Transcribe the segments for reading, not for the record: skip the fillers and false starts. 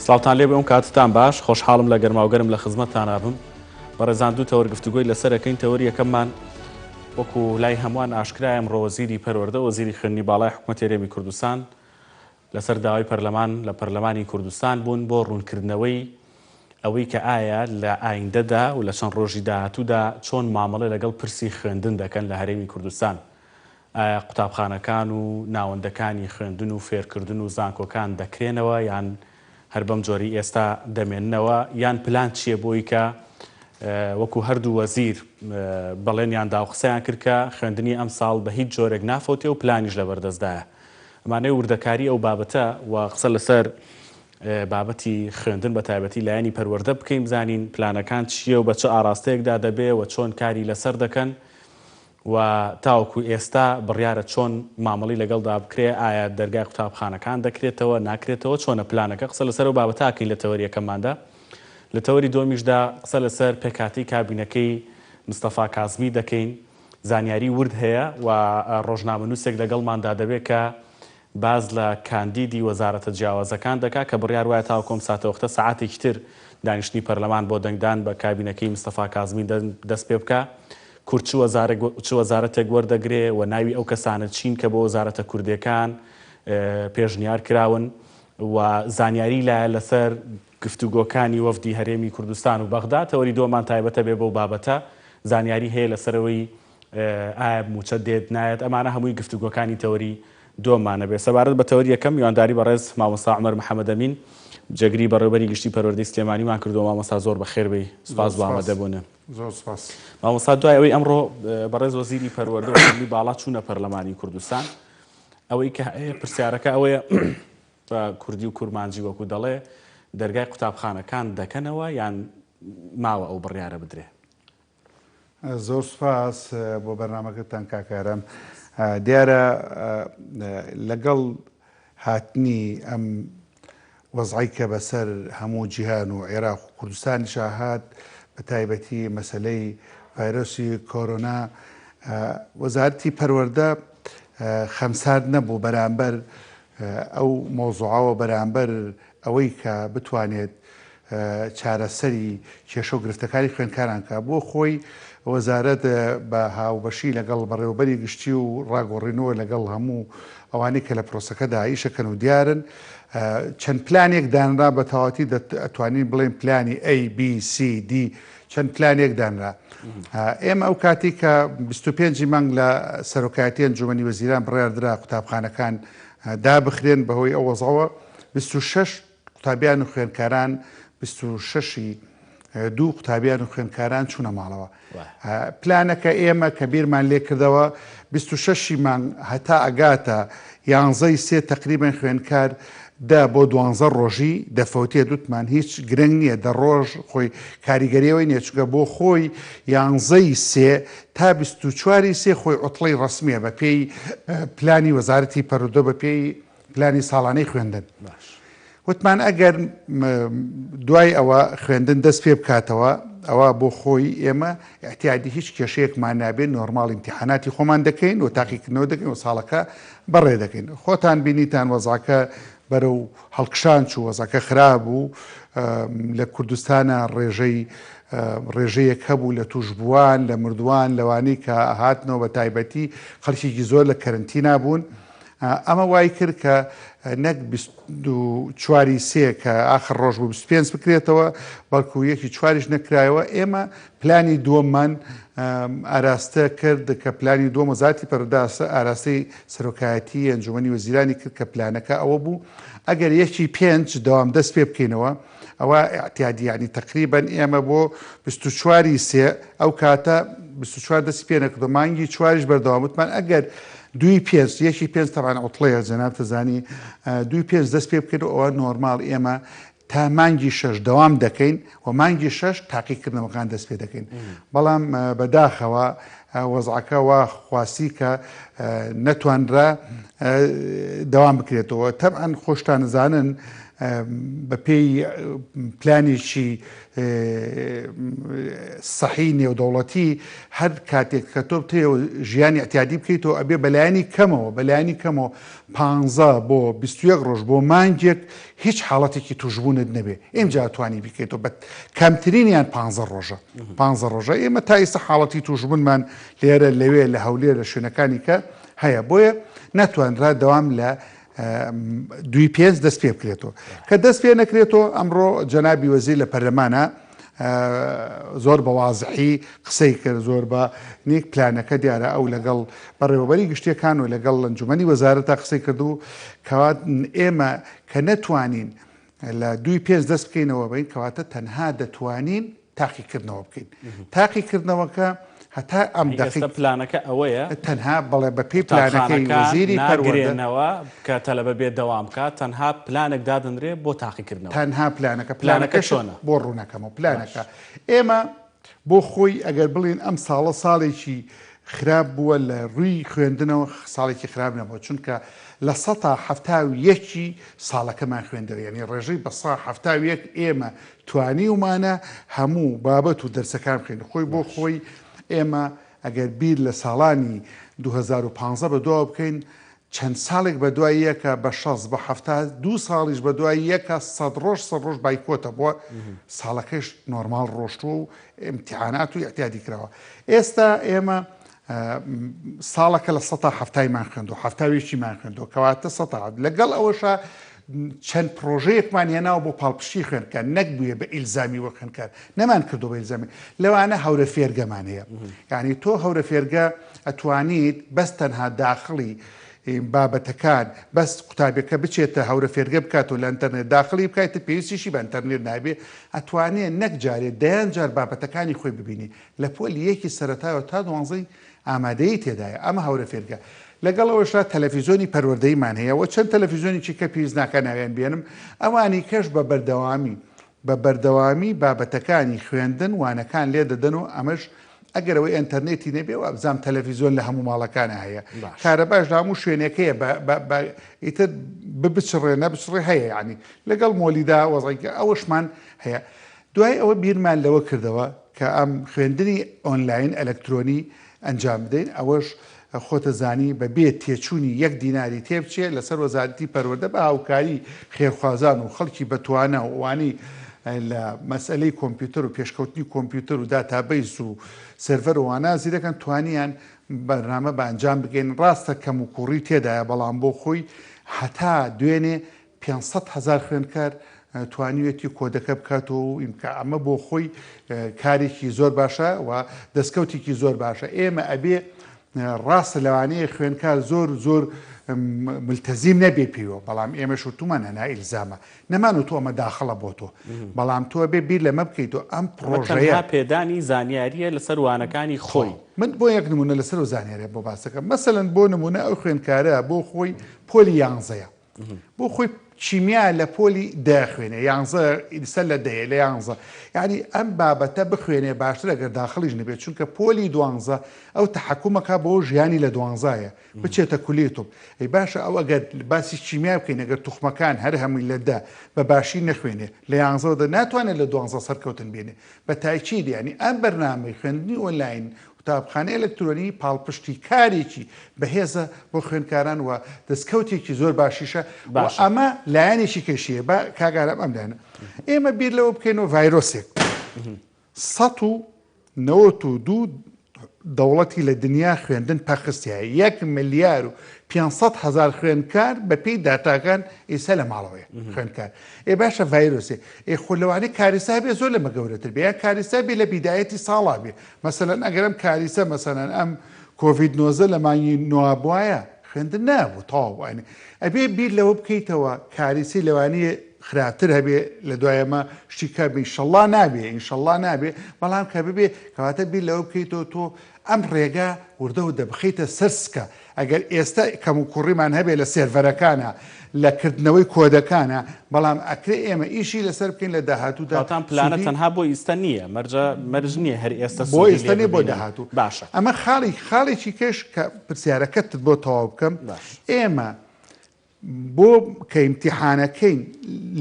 سڵاوتان لێبێ ئەم کاتتان باش خۆشحاڵم لە گەرماوگەرم لە خزمەتتانا بم بەڕێزان دوو تەوەر گفتوگۆی لەسەر ئەکەین تەوەری یەکەممان وەکو لای هەمووان ئاشکرایە ئەمڕۆ وەزیری پەروەردە وەزیری خوێندنی باڵای حکومەتی هەرێمی کوردستان لەسەر داوای پەرلەمان لە پەرلەمانی کوردستان بوون بۆ ڕوونکردنەوەی ئەوەی کە ئایا لە ئایندەدا و لە چەند ڕۆژی داهاتوودا چۆن مامەڵە لەگەڵ پرسی خوێندن دەکەن لە هەرێمی کوردستان ئایا قوتابخانەکان و ناوەندەکانی خوێندن و فێرکردن و زانکۆکان دەکرێنەوە یان هەر بەم جۆرەی ئێستا دەمێننەوە یان پلان چییە بۆی کە وەکو هەردوو وەزیر بەڵێنیان دا و قسەیان کرد کە خوێندنی ئەمساڵ بە هیچ جۆرێک نافەوتێ و پلانیش لەبەردەستدایە. ئەمانەوێ وردەکاری ئەو بابەتە و قسە لەسەر بابەتی خوێندن بە تایبەتی لایەنی پەروەردە بکەین بزانین پلانەکان چییە و بە چ ئاڕاستەیەکدا دەبێ و چۆن کاری لەسەر دەکەن. و تاوەکو ئێستا بڕیارە چۆن مامەڵی لەگەڵدا بکرێ، ئایا دەرگای قوتابخانەکان دەکرێتەوە، ناکرێتەوە، چۆنە پلانەکە، قسە لەسەر ئەو بابەتە ئەکەین لە تەوەری یەکەمماندا. لە تەوەری دووەمیشدا قسە لەسەر پێکهاتەی کابینەکەی مستەفا کازمی دەکەین، زانیاری ورد هەیە و ڕۆژنامەنووسێک لەگەڵماندا دەبێ کە باس لە کاندیدی وەزارەتە جیاوازەکان دەکات کە بڕیار وایە تاوەکو ئەم ساتەوەختە سەعاتێکی تر دانیشتنی پەرلەمان بۆ دەنگدان بە کابینەکەی مستەفا کازمی دەست پێ بکا. کورد چ چ وەزارەتێک وەردەگرێ و ناوی ئەو کەسانە چین کە بۆ وەزارەتە کوردیەکان پێشنیار کراون و زانیاری لایە لەسەر گفتوگۆکانی وەفدی هەرێمی کوردستان و بەغدا. تەوەری دووەمان تایبەتە بێ بەو بابەتە زانیاری هەیە لەسەرەوەی ئایا مووچە دێت نایەت ئەمانە هەمووی گفتوگۆکانی تەوەری دووەممانە بێ سەبارەت بە تەوەری یەکەم میوانداری بەڕێز مامۆستا عومەر محەمەدەمین جێگری بەڕێوبەری گشتی پەروەردەی سلێمانیمان کردووە مامۆستا زۆر بەخێر بێی سوپاس بۆ ئامادەبوونت. زۆر سوپاس. مامۆستا دوای ئەوەی ئەمڕۆ بەڕێز وەزیری پەروەردە و خوێندنی باڵا چوونە پەرلەمانی کوردستان ئەوەی کە هەیە پرسیارەکە ئەوەیە بە کوردی و کورمانجی وەکو دەڵێ دەرگای قوتابخانەکان دەکەنەوە یان ماوە ئەو بڕیارە بدرێ؟ زۆر سوپاس بۆ بەرنامەکەتان کاک ئارام. دیارە لەگەڵ هاتنی ئەم وەزعەی کە بەسەر هەموو جیهان و عێراق و کوردستانیشا هات بە تایبەتی مەسەلەی ڤایرۆسی کۆرۆنا وەزارەتی پەروەردە خەمسارد نەبوو بەرامبەر ئەو مەوزوعەوە بەرامبەر ئەوەی کە بتوانێت چارەسەری کێشە و گرفتەکانی خوێندکاران بکات. بۆ خۆی وەزارەت بە هاوبەشی لەگەڵ بەڕێوەبەری گشتی و ڕاگۆڕینەوە لەگەڵ هەموو ئەوانەی کە لە پرۆسەکەدا ئیشەکەن و دیارن چەند پلانێک دانرا بە تەواوەتی ئەتوانین بڵێین پلانی A، B، C، D چەند پلانێک دانرا. ئێمە ئەو کاتی کە 25 مانگ لە سەرۆکایەتی ئەنجومەنی وەزیران بڕیاردرا قوتابخانەکان دابخرێن بەهۆی ئەو وەزعەوە 26 قوتابیان و خوێندکاران 26 ی دوو قوتابیان و خوێندکاران چوونە ماڵەوە. پلانەکە ئێمە کە بیرمان لێ کردەوە 26 ی مانگ هەتا ئەگاتە یانزەی سێ تەقریبەن خوێندکار دە بۆ دوانزە ڕۆژی دەفەوتێت وتمان هیچ گرنگ نییە دە ڕۆژ خۆی کاریگەریەوەی نییە چونکە بۆ خۆی یانزەی سێ تا 24 سێ خۆی عوتڵەی ڕەسمیە بە پێی پلانی وەزارەتی پەروەردە بە پێی پلانی ساڵانەی خوێندن. وتمان ئەگەر دوای ئەوە خوێندن دەست پێ بکاتەوە ئەوە بۆ خۆی ئێمە ئیعتیادی هیچ کێشەیەکمان نابێت نۆرماڵ ئیمتیحاناتی خۆمان دەکەین و تاقیکردنەوە دەکەین و ساڵەکە بەڕێ دەکەین. خۆتان بینیتان وەزعەکە بەرەو هەڵکشان چوو وەزعەکە خراپ بوو لە کوردستانە ڕێژەی ڕێژەیەک هەبوو لە تووشبووان لە مردووان لەوانەی کە هاتنەوە بە تایبەتی خەڵکێکی زۆر لە کەرنتینا بوون. ئەمە وای کرد کە نەک 24 ی سێ کە ئاخر ڕۆژ بوو 25 بکرێتەوە، بەڵکو یەکی چواریش نەکرایەوە. ئێمە پلانی دووەممان ئاراستە کرد کە پلانی دووەم وەزارەتی پەروەردە ئاراستەی سەرۆکایەتی ئەنجومەنی وەزیرانی کرد کە پلانەکە ئەوە بوو ئەگەر یەکی پێنج دەوام دەست پێ بکەینەوە ئەوە ئیعتیادی یانی تەقریبەن ئێمە بۆ 24 ی سێ ئەو کاتە 24 دەستی پێ نەکردو مانگی چواریش بەردەوام وتمان ئەگەر دووی پێنج یەکی پێنج تەبعەن عوتڵەیە جەنابت زانی دووی پێنج دەست پێ بکەین ئەوە نۆرماڵ ئێمە تا مانگی شەش دەوام دەکەین و مانگی شەش تاقیکردنەوەکان دەست پێ دەکەین بەڵام بەداخەوە وەزعەکە وا خواستی کە نەتوانرا دەوام بکرێتەوە تەبعەن خۆشتان زانن. بەپێی پلانێکی سەحی نێودەوڵەتی هەر کاتێک کە تۆ بتەوێ ژیانی ئەتیادی بکەیتەوە ئەبێ بەلایەنی کەمەوە بەلایەنی کەمەوە 15 بۆ 21 ڕۆژ بۆ مانگێک هیچ حاڵەتێکی توشبوونت نەبێ ئینجا توانی بیکەیتەوە بە کەمترینیان 15 ڕۆژە 15 ڕۆژە ئێمە تا ئێستا حاڵەتی توشبوونمان لێرە لەوێ لە هەولێر لە شوێنەکانی کە هەیە بۆیە نەتوانرا دەوام لە دووی پێنج دەست پێ بکرێتەوە کە دەست پێ نەکرێتەوە ئەمڕۆ جەنابی وەزیر لە پەرلەمانە زۆر بە وازحی قسەی کرد زۆر بە نیک پلانەکە دیارە ئەو لەگەڵ بەڕێوەبەری گشتیەکان و لەگەڵ ئەنجومەنی وەزارەتا قسەی کرد و کەوات ئێمە کە نەتوانین لە دووی پێنج دەست بکەینەوە بین کەواتە تەنها دەتوانین تاقیکردنەوە بکەین تاقیکردنەوەکە هەتا ئەم دەقی ئێستا پلانەکە ئەوەیە تەنها بەڵێ بە پێی پلانەکەی قوتابخانەکان وەزیری پەروەردە ناگرێنەوە کە تەلەبە بێ دەوام بکات تەنها پلانێک دادەنرێ بۆ تاقیکردنەوە تەنها پلانەکە پلانەکە پلانەکەشت چۆنە؟ بۆ ڕوونەکەمەوە باش. پلانەکە ئێمە بۆ خۆی ئەگەر بڵێین ئەم ساڵە ساڵێکی خراپ بووە لە ڕووی خوێندنەوە ساڵێکی خراپ نەبووە چونکە 71% ی ساڵەکەمان خوێندەوە یعنی ڕێژەی 71% ئێمە توانیومانە هەموو بابەت و دەرسەکان بخوێنین خۆی بۆ خۆی ئێمە ئەگەر بیر لە ساڵانی 2015 بە دواوە بکەین چەند ساڵێک بە دوای یەکە بە شەست بە حەفتا دوو ساڵیش بە دوای یەکە سەد ڕۆژ سەد ڕۆژ بایکۆتە بووە ساڵەکەش نۆرماڵ ڕۆشتووە و ئیمتیحانات و ئیعتیادی کراوە ئێستا ئێمە ساڵەکە لە سەتا حەفتایمان خوێندووە حەفتاوێکیمان خوێندووە کەواتە سەتا لەگەڵ ئەوەشا چەند پرۆژەیەکمان هێناوە بۆ پاڵپشتی خوێندکار نەک بووە بە ئیلزامی وە خوێندکار نەمان کردو بە ئیلزامی لەوانە هەورە فێرگەمان هەیە یعنی تۆ هەورە فێرگە ئەتوانیت بەس تەنها داخڵی بابەتەکان بەس قوتابیەکە بچێتە هەورە فێرگە بکات و لە ئەتەرنێت داخلی بکات پێویستیشی بە ئەتەرنێت نابێ ئەتوانێ نەک جارێ دەیان جار بابەتەکانی خۆی ببینی لە پۆلی یەکی سەرەتایەوە تا دوانزەی ئامادەیی تێدایە ئەمە هەورە فێرگە لەگەڵ ئەوەشدا تەلەفیزۆنی پەروەردەیمان هەیە و چەند تەلەفیزۆنێکی کە پێویست ناکا ناویان بێنم ئەوانی کەش بە بەردەوامی بە بەردەوامی بابەتەکانی خوێندن وانەکان لێ دەدەن و ئەمەش ئەگەر ئەوەی ئەنتەرنێتی نەبێ وابزانم تەلەفیزۆن لە هەموو ماڵەکانە هەیە کارەباش لە هەموو شوێنێک هەیە بە ئیتر ببچڕێ نەبچڕێ هەیە یعنی لەگەڵ مۆلیدا وەزعی ئەوەشمان هەیە دوای ئەوە بیرمان لەوە کردەوە کە ئەم خوێندنی ئۆنلاین ئەلەکترۆنی ئەنجام بدەین، ئەوەش خۆتەزانی بە بێ تێچوونی یەک دیناری تێبچێ لەسەر وەزارەتی پەروەردە بە هاوکاری خێرخوازان و خەڵکی بەتوانا و ئەوانەی لە مەسئەلەی کۆمپیوتەر و پێشکەوتنی کۆمپیوتەر و داتابەیس و سێرڤەر و وانە زیرەکەن توانیان بەرنامە بە ئەنجام بگەین ڕاستە کەموکوڕی تێدایە بەڵام بۆ خۆی هەتا دوێنێ 500 هەزار خوێندکار توانیویەتی کۆدەکە بکاتەوە و ئیمکا ئەمە بۆ خۆی کارێکی زۆر باشە و دەستکەوتێکی زۆر باشە ئێمە ئەبێ ڕاستە لەوانەیە خوێندکار زۆر زۆر ملتەزیم نەبێ پێوە بەڵام ئێمەش وتومان هەنا ئیلزامە نەمان و تۆ ئەمە داخڵە بۆ تۆ بەڵام تۆ بێ بیر لەمە بکەیت و ئەم پڕۆژەیە پێدانی زانیاریە لەسەر وانەکانی خۆی من بۆ یەک نمونە لەسەر و زانیاریە بۆ باسەکەم مەسەلەن بۆ نمونە ئەو خوێندکارە بۆ خۆی پۆلی یانزەیە بۆ خۆی کیمیا لە پۆلی دە خوێنێ یانزە سەر لە دەیە لە یانزە یعنی ئەم بابەتە بخوێنێ باشتر ئەگەر داخڵیش نەبێت چونکە پۆلی دوانزە ئەو تەحەکومەکە بۆ ژیانی لە دوانزایە بچێتە کولی تۆپ ئەی باشە ئەو ئەگەر باسی کیمیا بکەین ئەگەر توخمەکان هەر هەمووی لە دە بە باشی نەخوێنێ لە یانزەوە دە ناتوانێت لە دوانزە سەرکەوتن بێنێ بە تاکید یعنی ئەم بەرنامەی خوێندنی ئۆنلاین قوتابخانەی ئەلکترۆنی پاڵپشتی کارێکی بەهێزە بۆ خوێندکاران و دەستکەوتێکی زۆر باشیشە و ئەمە لایەنێکی کەشیە بە کاک ئارام ئەم لایەنە ئێمە بیر لەوە بکەینەوە ڤایرۆسێک 192 دەوڵەتی لە دنیا خوێندن پەخستیایە یەک ملیار و 500 هەزار خوێندکار بە پێی داتاکان ئێستا لە ماڵەوەیە خوێندکار ئێ باشە ڤایرۆسێ ئێ خۆ لەوانەیە کاریسا بێ زۆر لەمە گەورەتر بێ یان کاریسا بێ لە بیدایەتی ساڵا بێ مەسەلەن ئەگەر ئەم کاریسە مەسەلەن ئەم کۆڤید 19 لە مانگی نۆ بوایە خوێندن نابوو تەواو بوو ئەبێ بیر لەوە بکەیتەوە کاریسی لەوانەیە خراپتر هەبێ لە دوای ئەمە شتی کە بێ ئینشەڵڵا نابێ ئینشەڵڵا نابێ بەڵام کە ببێ کەواتە بیر لەوە بکەیتەوە تۆ ئەم ڕێگا وردە وردە بخەیتە سەر سکە ئەگەر ئێستا کەموکوڕیمان هەبێ لە سێرڤەرەکانا لە کردنەوەی کۆدەکانا بەڵام ئەکرێ ئێمە ئیشی لەسەر بکەین لە داهاتوودا کەواتە ئەم پلانە سوودی تەنها بۆ ئیستە نییە مەرجە مەرج نییە هەر ئێستە بۆ سوودی ئێستا لێ نییە بۆ ببینن داهاتوو باشە. ئەمە خاڵی خاڵێکی کەش کە پرسیارەکەتت بۆ تەواو بکەم باش. ئێمە. بۆ کە ئیمتیحانەکەین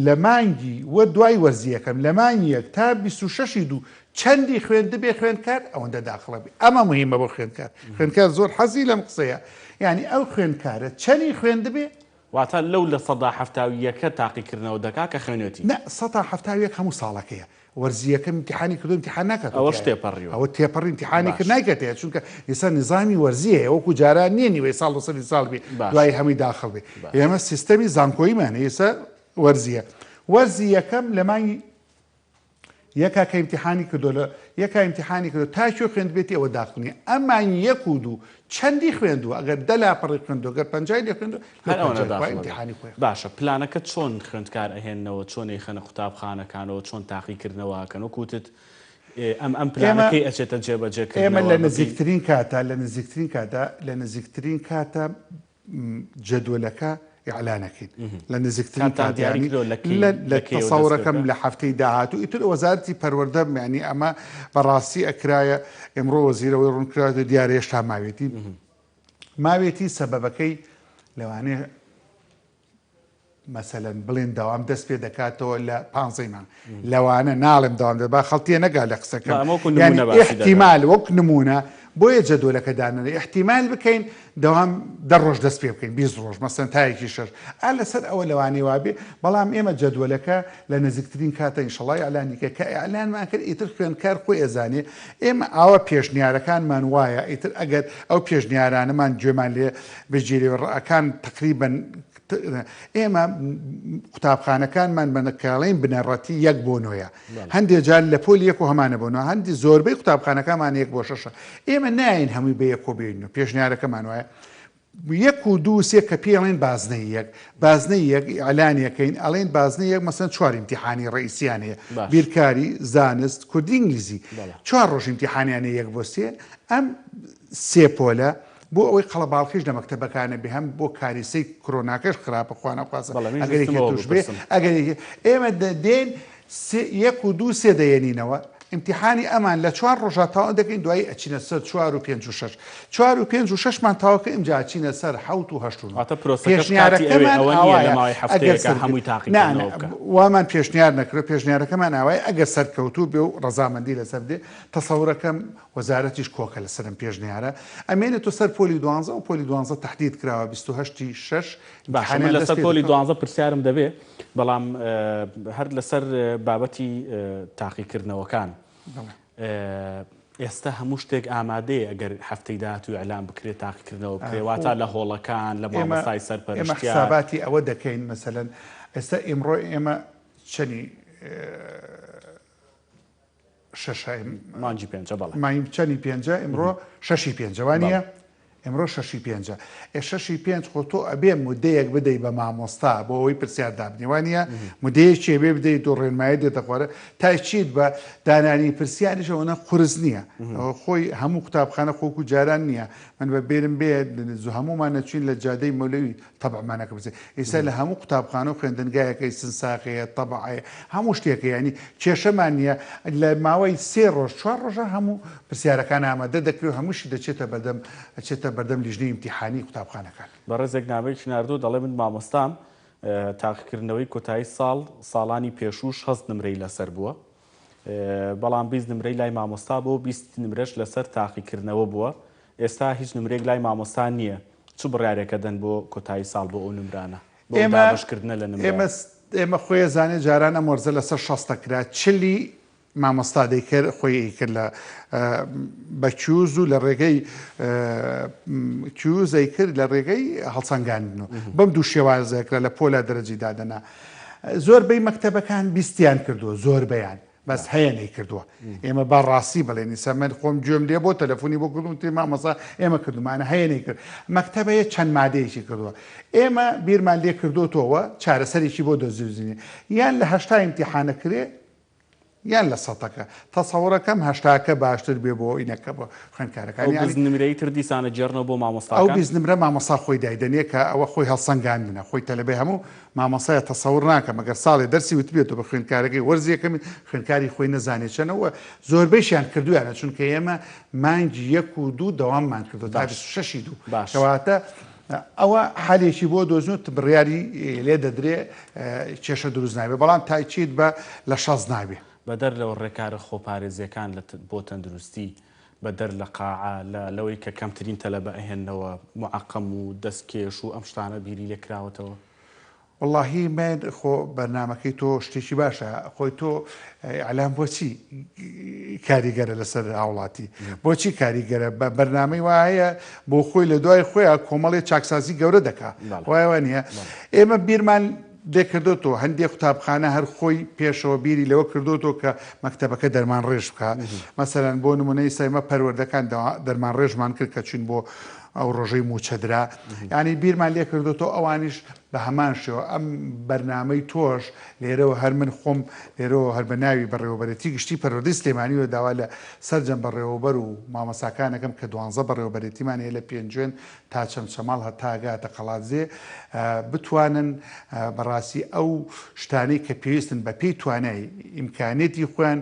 لە مانگی وە دوای وەرزی یەکەم لە مانگی یەک تا 26 دوو چەندی خوێندبێ خوێندکار ئەوەندە داخڵە بێ ئەمە مهمە بۆ خوێندکار خوێندکار زۆر حەزی لەم قسەیە یعنی ئەو خوێندکارە چەنی خوێندبێ واتە لەو لە سەدا حەفتا و یەکە تاقیکردنەوە دەکا کە خوێنێتی. نا سەتا 71 هەموو ساڵەکەیە وەرزی یەکەم ئیمتیحانی کردو ئیمتیحان ناکاتەوە ئەوەش تێپەڕیوە. ئەوە تێپەڕی ئیمتیحانی کرد نایکاتەوە چونکە ئێستا نیزامی وەرزی هەیە وەکو جاران نییە نیوەی ساڵ و سەری ساڵ بێ دوای هەمووی داخڵ بێ ئێمە سیستەمی زانکۆییمان هەیە ئێستا وەرزیە وەرزی یەکەم لە مانگی یەکا کە ئیمتیحانی کردو لە یەکا ئیمتیحانی کردو تا کوێ خوێندبێتی ئەوە داخڵ نییە ئەمان یەک و دوو چەندی خوێندووە ئەگەر دە لاپەڕی خوێندووە گەر پەنجای لێ خوێندووە لەو هەر ئەوەنە پەنجای خوا داخڵ ئەبێ. ئیمتیحانی خۆی باشە پلانەکە چۆن خوێندکار ئەهێننەوە چۆن ئەیخەنە قوتابخانەکانەوە چۆن تاقیکردنەوە ئەکەن وەکو وتت ئەم ئەم پلانە ئێمە کەی ئەچێتە جێبەجێ ئێمە کردنەوە لە بەپێی نزیکترین کاتا لە نزیکترین کاتا لە نزیکترین کاتا جەدوەلەکە ئیعلانەکەین لە نزیکترین کاتتان کات دیاری یانی کردوە لە کەی لە لە لە کەیەوە دەست پێ تەسەورەکەم بکا؟ لە هەفتەی داهاتوو ئیتر وەزارەتی پەروەردە یانی ئەمە بەڕاستی ئەکرایە ئیمڕۆ وەزیرەوەی ڕوون کراوەتەوە دیارە هێشتا ماوێتی ماوێتی سەبەبەکەی لەوانەیە مەسەلەن بڵێن دەوام دەست پێ دەکاتەوە لە پانزەی مانگ لەوانە ناڵێم دەوام دە با خەڵتیە نەگا لە قسەکەم یانی ئیحتیمال وەک نمونە بۆیە جەدۆلەکە دانەنێ ئیحتیمال بکەین دەوام دە ڕۆژ دەست پێ بکەین 20 ڕۆژ مەسەن تایەکی شەش ئا لەسەر ئەوە لەوانەیە وابێ بەڵام ئێمە جەدوەلەکە لە نزیکترین کاتە ئینشەڵا ئیعلانی کە کە ئیعلانمان کرد ئیتر خوێندکار خۆی ئەزانێ ئێمە ئاوا پێشنیارەکانمان وایە ئیتر ئەگەر ئەو پێشنیارانەمان گوێمان لێ بگیرێ و ڕەئەکان تەقریبەن ئێمە قوتابخانەکانمان بە نەکاڵین بنەڕەتی یەک بۆ نۆیە هەندێ جار لە پۆلی یەک و هەمانە بۆ نۆ هەندی زۆربەی قوتابخانەکانمان یەک بۆ شەشە ئێمە ناین هەمووی بە یەکۆ بێین و پێشنیارەکەمان وایە یەک و دوو سێ کە پێڵێن بازنەی یەک بازنەی یەک ئیعلانیەکەین ئەڵێن بازنەی یەک مەسەن چوار ئیمتیحانی ڕئیسیان هەیە بیرکاری زانست کوردی ئینگلیزی چوار ڕۆژ ئیمتیحانیان هەیە یەک بۆ سێ ئەم سێ پۆلە بۆ ئەوەی قەڵەباڵخیش لە مەکتەبەکان نەبێ هەم بۆ کاریسەی کرۆناکەش خراپە خوا نەخواستە بەڵێ منیش ئەگەر ویستم یەکێ ئەوە توش بێ بپرسم. ئەگەر یەکێ ئێمە دێن سێ یەک و دوو سێ دەیەنینەوە ئیمتیحانی ئەمان لە چوار ڕۆژا تەواو دەکەین دوایی ئەچینە سەر چوار و پێنج و شەش چوار و پێنج و شەشمان تەواو کرد ئینجا ئەچینە سەر حەوت و هەشت و نۆ واتە پرۆسەکەش کاتی ئەوێ پێشنیارەکەمان ئەوە نییە لە ئاوایە ماوەی ئەگەر هەفتەیەکا سەرکەوت هەمووی نا نا تاقیکردنەوە بکا. وامان پێشنیار نەکردوە پێشنیارەکەمان ئاوایە ئەگەر سەرکەوتوو بێ و ڕەزامەندی لەسەر بدێ تەسەورەکەم وەزارەتیش کۆکە لەسەر ئەم پێشنیارە ئەمێنێتۆ سەر پۆلی دوانزە و پۆلی دوانزە تەحدید کراوە 28 ی شەش باشە من ئیمتیحانیان دەست لەسەر پێ پۆلی دەکا. دوانزە پرسیارم دەبێ بەڵام هەر لەسەر بابەتی تاقیکردنەوەکان بەڵێ. ئێستا هەموو شتێک ئامادەیە ئەگەر هەفتەی داهاتوو ئیعلان بکرێت تاقیکردنەوە بکرێت خۆ واتە لە هۆڵەکان لە ئێمە مامۆستای ئێمە سەرپەرشتیار حساباتی ئەوە دەکەین مەسەلەن ئێستا ئیمڕۆ ئێمە چەنی شەشە مانگی پێنجە بەڵێ. مانگی چەنی پێنجە ئمڕۆ شەشی پێنجە وانە ئمڕۆ شەشی پێنجە ئێ شەشی پێنج خۆ تۆ ئەبێ مدەیەک بدەی بە مامۆستا بۆ ئەوەی پرسیار دابنێ وانە مدەیەکی بێ بدەیت و ڕێنمایی دێتە خوارە تا چیت بە دانانی پرسیاریش ئەوەنە قورس نییە خۆی هەموو قوتابخانە خۆکو جاران نییە من بە بێرم بێ هەمومان نەچوین لە جادەی مەولەوی تەبعمانەکە بچێت ئیستا لە هەموو قوتابخانە و خوێندنگایەکەی سنساخەیە تەبعەیە هەموو شتێکە یانی کێشەمان نییە لە ماوەی سێ ڕۆژ چوار ڕۆژە هەموو پرسیارەکان ئامادە دەکرێت و هەمووشی دەچێتە بەردەم ئەچێتە بەردەم لیژنەی ئیمتیحانی قوتابخانەکان. بەڕێزێک نامەیەکی ناردووە دەڵێ من مامۆستام تاقیکردنەوەی کۆتایی ساڵ ساڵانی پێشوو 60 نمرەی لەسەر بووە بەڵام 20 نمرەی لای مامۆستا بووە و 20 نمرەش لەسەر تاقیکردنەوە بووە ئێستا هیچ نمرەیەک لای مامۆستا نییە چ بڕیارێک ئەدەن بۆ کۆتایی ساڵ بۆ ئەو نمرانە؟ بۆ ئەو ئێمە دابەشکردنە لە نمرە؟ ئێمە ئێمە خۆی ئەزانێ جاران ئەم وەرزە لەسەر شەستە کرا چلی مامۆستا دەیکرد خۆی ئەیکرد لە بە کیوز و لە ڕێگەی کیوز ئەیکرد لە ڕێگەی هەڵسەنگاندن و بەم دوو شێوازە کرا لە پۆلا دەرەجەی دادەنا زۆربەی مەکتەبەکان بیستیان کردووە زۆربەیان بەس هەیە نەیکردووە ئێمە با ڕاستی بڵێن ئیسا من خۆم گوێم لێ بۆ تەلەفۆنی بۆ کردم وتی مامۆستا ئێمە کردومانە هەیە نەیکرد مەکتەبە هەیە چەند مادەیەکی کردووە ئێمە بیرمان لێ کردوتەوە چارەسەرێکی بۆ دۆزیوزینێ یان لە هەشتا ئیمتیحانە کرێ یان لە سەتەکە تەسەوڕەکەم هەشتاکە باشتر بێ بۆ ئینەکە بۆ خوێندکارەکان ئەو یانی 20 نمرەی تر دیسانە گێڕنەوە بۆ ئەو مامۆستاکان 20 نمرە مامۆستا خۆی دایدەنێ کە ئەوە خۆی هەڵسەنگاندنە خۆی تەلەبەی هەموو مامۆستایە تەسەور ناکەم ئەگەر ساڵێ دەرسی وتبێتەوە بە خوێندکارەکەی وەرزی یەکەمی خوێندکاری خۆی نەزانێ چەنە و زۆربەیشیان کردویانە چونکە ئێمە مانگی یەک و دوو دەواممان کردو تا باش 26 دوو باش کەواتە ئەوە حەلێکی بۆ دۆزن و بڕیاری لێ دەدرێ کێشە دروست نابێ بەڵام تاکید بە لە شەست نابێ. بەدەر لەوە ڕێکارە خۆپارێزیەکان لە بۆ تەندروستی بەدەر لە قاعە لە لەوەی کە کەمترین تەلەبە ئەهێننەوە موعەقەم و دەستکێش و ئەم شتانە بیری لێ کراوەتەوە؟ وەڵاهی من خۆ بەرنامەکەی تۆ شتێکی باشە خۆی تۆ ئیعلام بۆچی کاریگەرە لەسەر هاوڵاتی بۆچی کاریگەرە بە بەرنامەی وایە بۆ خۆی لە دوای خۆیان کۆمەڵی چاکسازی گەورە دەکا وایە نییە ئێمە بیرمان لێکردۆتەوە هەندێک قوتابخانە هەر خۆی پێشەوە بیری لەوە کردۆتەوە کە مەکتەبەکە دەرمان ڕێژ بکە مەسەرەن بۆ نمونەی سەیمە پەروەردەکان دەرمان ڕێژمان کرد کە چوین بۆ ئەو ڕۆژەی مووچە درا یانی بیرمان لێ کردۆتەوە ئەوانیش بە هەمان شێوە ئەم بەرنامەی تۆش لێرەوە هەر من خۆم لێرەوە هەر بە ناوی بەڕێوەبەرێتی گشتی پەروەردەی سلێمانیەوە داوا لە سەرجەم بەڕێوەبەر و مامۆستاکانەکەم کە دوانزە بەڕێوەبەرێتیمان هەیە لە پێنجوێن تا چەمچەماڵ هەتا گاتە قەڵادزێ بتوانن بەڕاستی ئەو شتانەی کە پێویستن بە پێی توانای ئیمکانیەتی خۆیان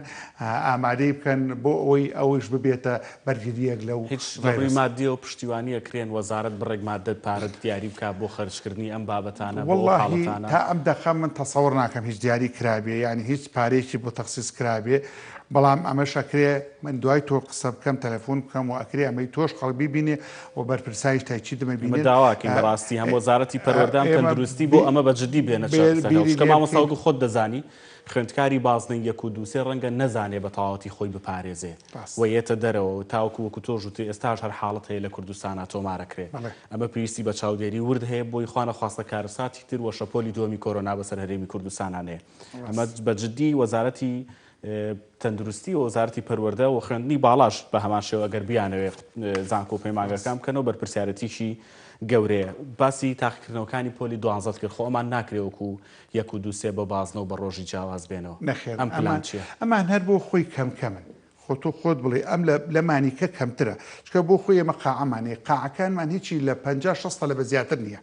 ئامادەی بکەن بۆ ئەوەی ئەوەیش ببێتە بەرگرییەک لەو هیچ لە ڕووی ڤایرۆسە. مادیەوە پشتیوانی ئەکرێن وەزارەت بڕێک مادە پارە دیاری بکا بۆ خەرجکردنی ئەم بابەتانە بۆ ئەو وەڵاهی حاڵەتانە؟ تا ئەم دەقە من تەسەوڕ ناکەم هیچ دیاری کرابێ یانی هیچ پارەیەکی بۆ تەخسیس کرابێ بەڵام ئەمەش ئەکرێ من دوای تۆ قسە بکەم تەلەفۆن بکەم و ئەکرێ ئەمەی تۆش خەڵک بیبینێ و بەرپرسانیش تاکیدم ئێمە ئەبینن داوا ئەکەین بەڕاستی هەم وەزارەتی پەروەردە هەم ئێمە تەندروستی بۆ ئەمە بە جدی بێنە سەر قسەکە بیری چونکە لێ مامۆستا بکەین. وەکو خۆت دەزانی خوێندکاری بازنەی یەک و دوو سێ ڕەنگە نەزانێ بە تەواوەتی خۆی بپارێزێ ڕاست. و یەتە دەرەوە و تاوەکو وەکو تۆش وتت ئێستاش هەر حاڵەت هەیە لە کوردستانا تۆمارەکرێ بەڵێ. ئەمە پێویستی بە چاودێری ورد هەیە بۆی خوا نەخواستە کارەساتی تر و شەپۆلی دووەمی کۆرۆنا بەسەر هەرێمی کوردستانا نەیە ئەمە ڕاست. بە جدی وەزارەتی تەندروستی و وەزارەتی پەروەردە و خوێندنی باڵاش بە هەمان شێوە ئەگەر بیانەوێ زانکۆ و پەیمانگاکان ڕاست. بکەنەوە بەرپرسیارێتیی گەورەیە. باسی تاقیکردنەوەکانی پۆلی دوانزەت کرد خۆ ئەمان ناکرێ وەکو یەک و دوو سێ بە بازنە و بە ڕۆژی جیاواز بێنەوە. نەخێر ئەم پلان ئەمان چیە؟ ئەمان هەر بۆ خۆی کەم کەمن. خۆ تۆ خۆت بڵێی ئەم لە لەمانی کە کەمترە. چونکە بۆ خۆی ئێمە قاعەمان هەیە. قاعەکانمان هیچی لە 50 60 تەلەبە زیاتر نییە.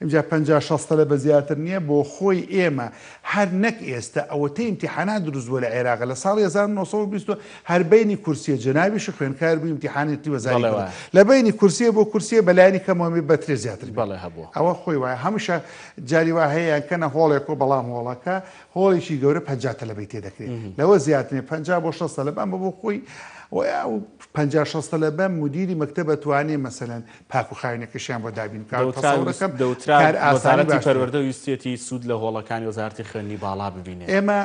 ئینجا 50 60 تەلەبە زیاتر نییە بۆ خۆی ئێمە هەر نەک ئێستە ئەوەتەی ئیمتیحانات دروست بووە لە عێراق لە ساڵی 1920 هەر بەینی کورسیە جەنابیشی خوێندکار بووی ئیمتیحانێتی وەزاری بەڵێ کردووە. وایە. لە بەینی کورسیە بۆ کورسیە بە لایەنی کەمەوە مەترێ زیاتر بێ. بەڵێ هەبووە. ئەوە خۆی وایە هەمیشە جاری وا هەیە یان کەنە هۆڵێک و بەڵام هۆڵەکە هۆڵێکی گەورە 50 تەلەبەی تێ دەکرێت لەوە زیاتر نیە 50 بۆ 60 تەلەبە ئەمە بۆ خۆی ئەو 50 60 تەلەبە مدیری مەکتەبە توانێ مەسەلەن پاک و خاوێنەکەشیان بۆ دابین بکات تەسەورەکەم دەوترا کار ئاسانی وەزارەتی باشترە. پەروەردە ویستیەتی سوود لە هۆڵەکانی وەزارەتی خوێندنی باڵا ببینێ. ئێمە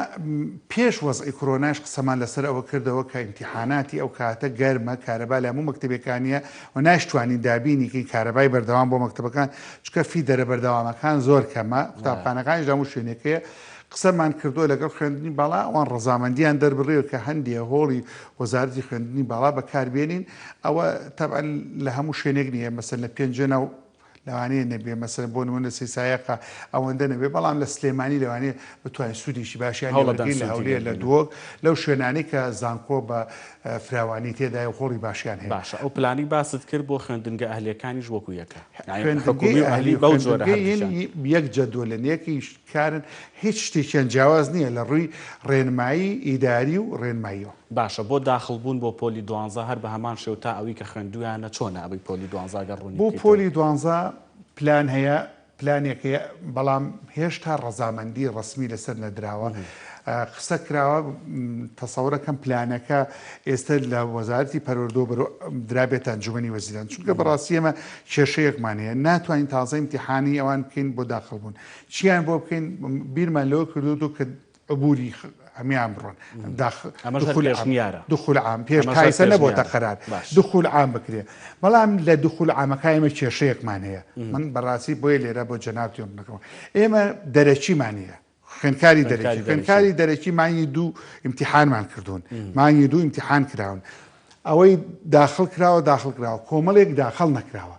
پێش وەزعی کرۆناش قسەمان لەسەر ئەوە کردەوە کە ئیمتیحاناتی ئەو کاتە گەرمە کارەبا لە هەموو مەکتەبێکا نیە و ناشتوانین دابینی کەین کارەبای بەردەوام بۆ مەکتەبەکان چونکە feeder ە بەردەوامەکان زۆر کەمە قوتابخانەکانیش لە هەموو شوێنێک هەیە قسەمان کردووە لەگەڵ خوێندنی باڵا ئەوان ڕەزامەندیان دەربڕیوە کە هەندێ هۆڵی وەزارەتی خوێندنی باڵا بەکاربێنین ئەوە تەبعەن لە هەموو شوێنێک نییە مەسەلەن لە پێنجوێنە لەوانەیە نەبێ مەسەلەن بۆ نمونە سەیسایەقە ئەوەندە نەبێ بەڵام لە سلێمانی لەوانەیە بتوانین سوودێکی باشیان لێ هەوڵەدەن وەرگرین لە سوودی لێ هەولێر لە ببینن. دهۆک لەو شوێنانەی کە زانکۆ بە فراوانی تێدایە و هۆڵی باشیان هەیە. باشە ئەو پلانەی باست کرد بۆ خوێندنگە ئەهلیەکانیش وەکو یەکە یانی خوێندنگەی حکومی و ئەهلی ئەهلی و بەو جۆرە خوێندنگەی هەردووکیان. یەک جەدوەلن یەکیش کارن هیچ شتێکیان جیاواز نییە لە ڕووی ڕێنمایی ئیداری و ڕێنماییەوە. باشە بۆ داخڵ بوون بۆ پۆلی دوانزە هەر بە هەمان شێوە تا ئەوی کە خوێندوویانە چۆنە ئەوی پۆلی دوانزە گەر ڕوونی بۆ بکەیتەوە؟ پۆلی دوانزە پلان هەیە پلانێک هەیە بەڵام هێشتا ڕەزامەندی ڕەسمی لەسەر نەدراوە قسە کراوە تەسەورەکەم پلانەکە ئێستا لە وەزارەتی پەروەردەوە بەرەو درابێتە ئەنجومەنی وەزیران چونکە بەڕاستی ئێمە کێشەیەکمان هەیە ناتوانین تازە ئیمتیحانی ئەوان بکەین بۆ داخڵ بوون چیان بۆ بکەین بیرمان لەوە کردووە کە عبوری هەمیان بڕۆن دخول عام پێش تایسە نەبۆتە قەرار دخول عام بکرێ بەڵام لە دخول عامەکە ئێمە کێشەیەکمان هەیە من بەڕاستی بۆیە لێرە بۆ جەنابتیۆم نەکەم ئێمە دەرەکیمان هەیە خوێندکاری دەرەکی خوێندکاری دەرەکی مانگی دوو ئیمتیحانمان کردوون مانگی دوو ئیمتیحان کراون ئەوەی داخل کراوە داخل کراوە کۆمەڵێک داخل نەکراوە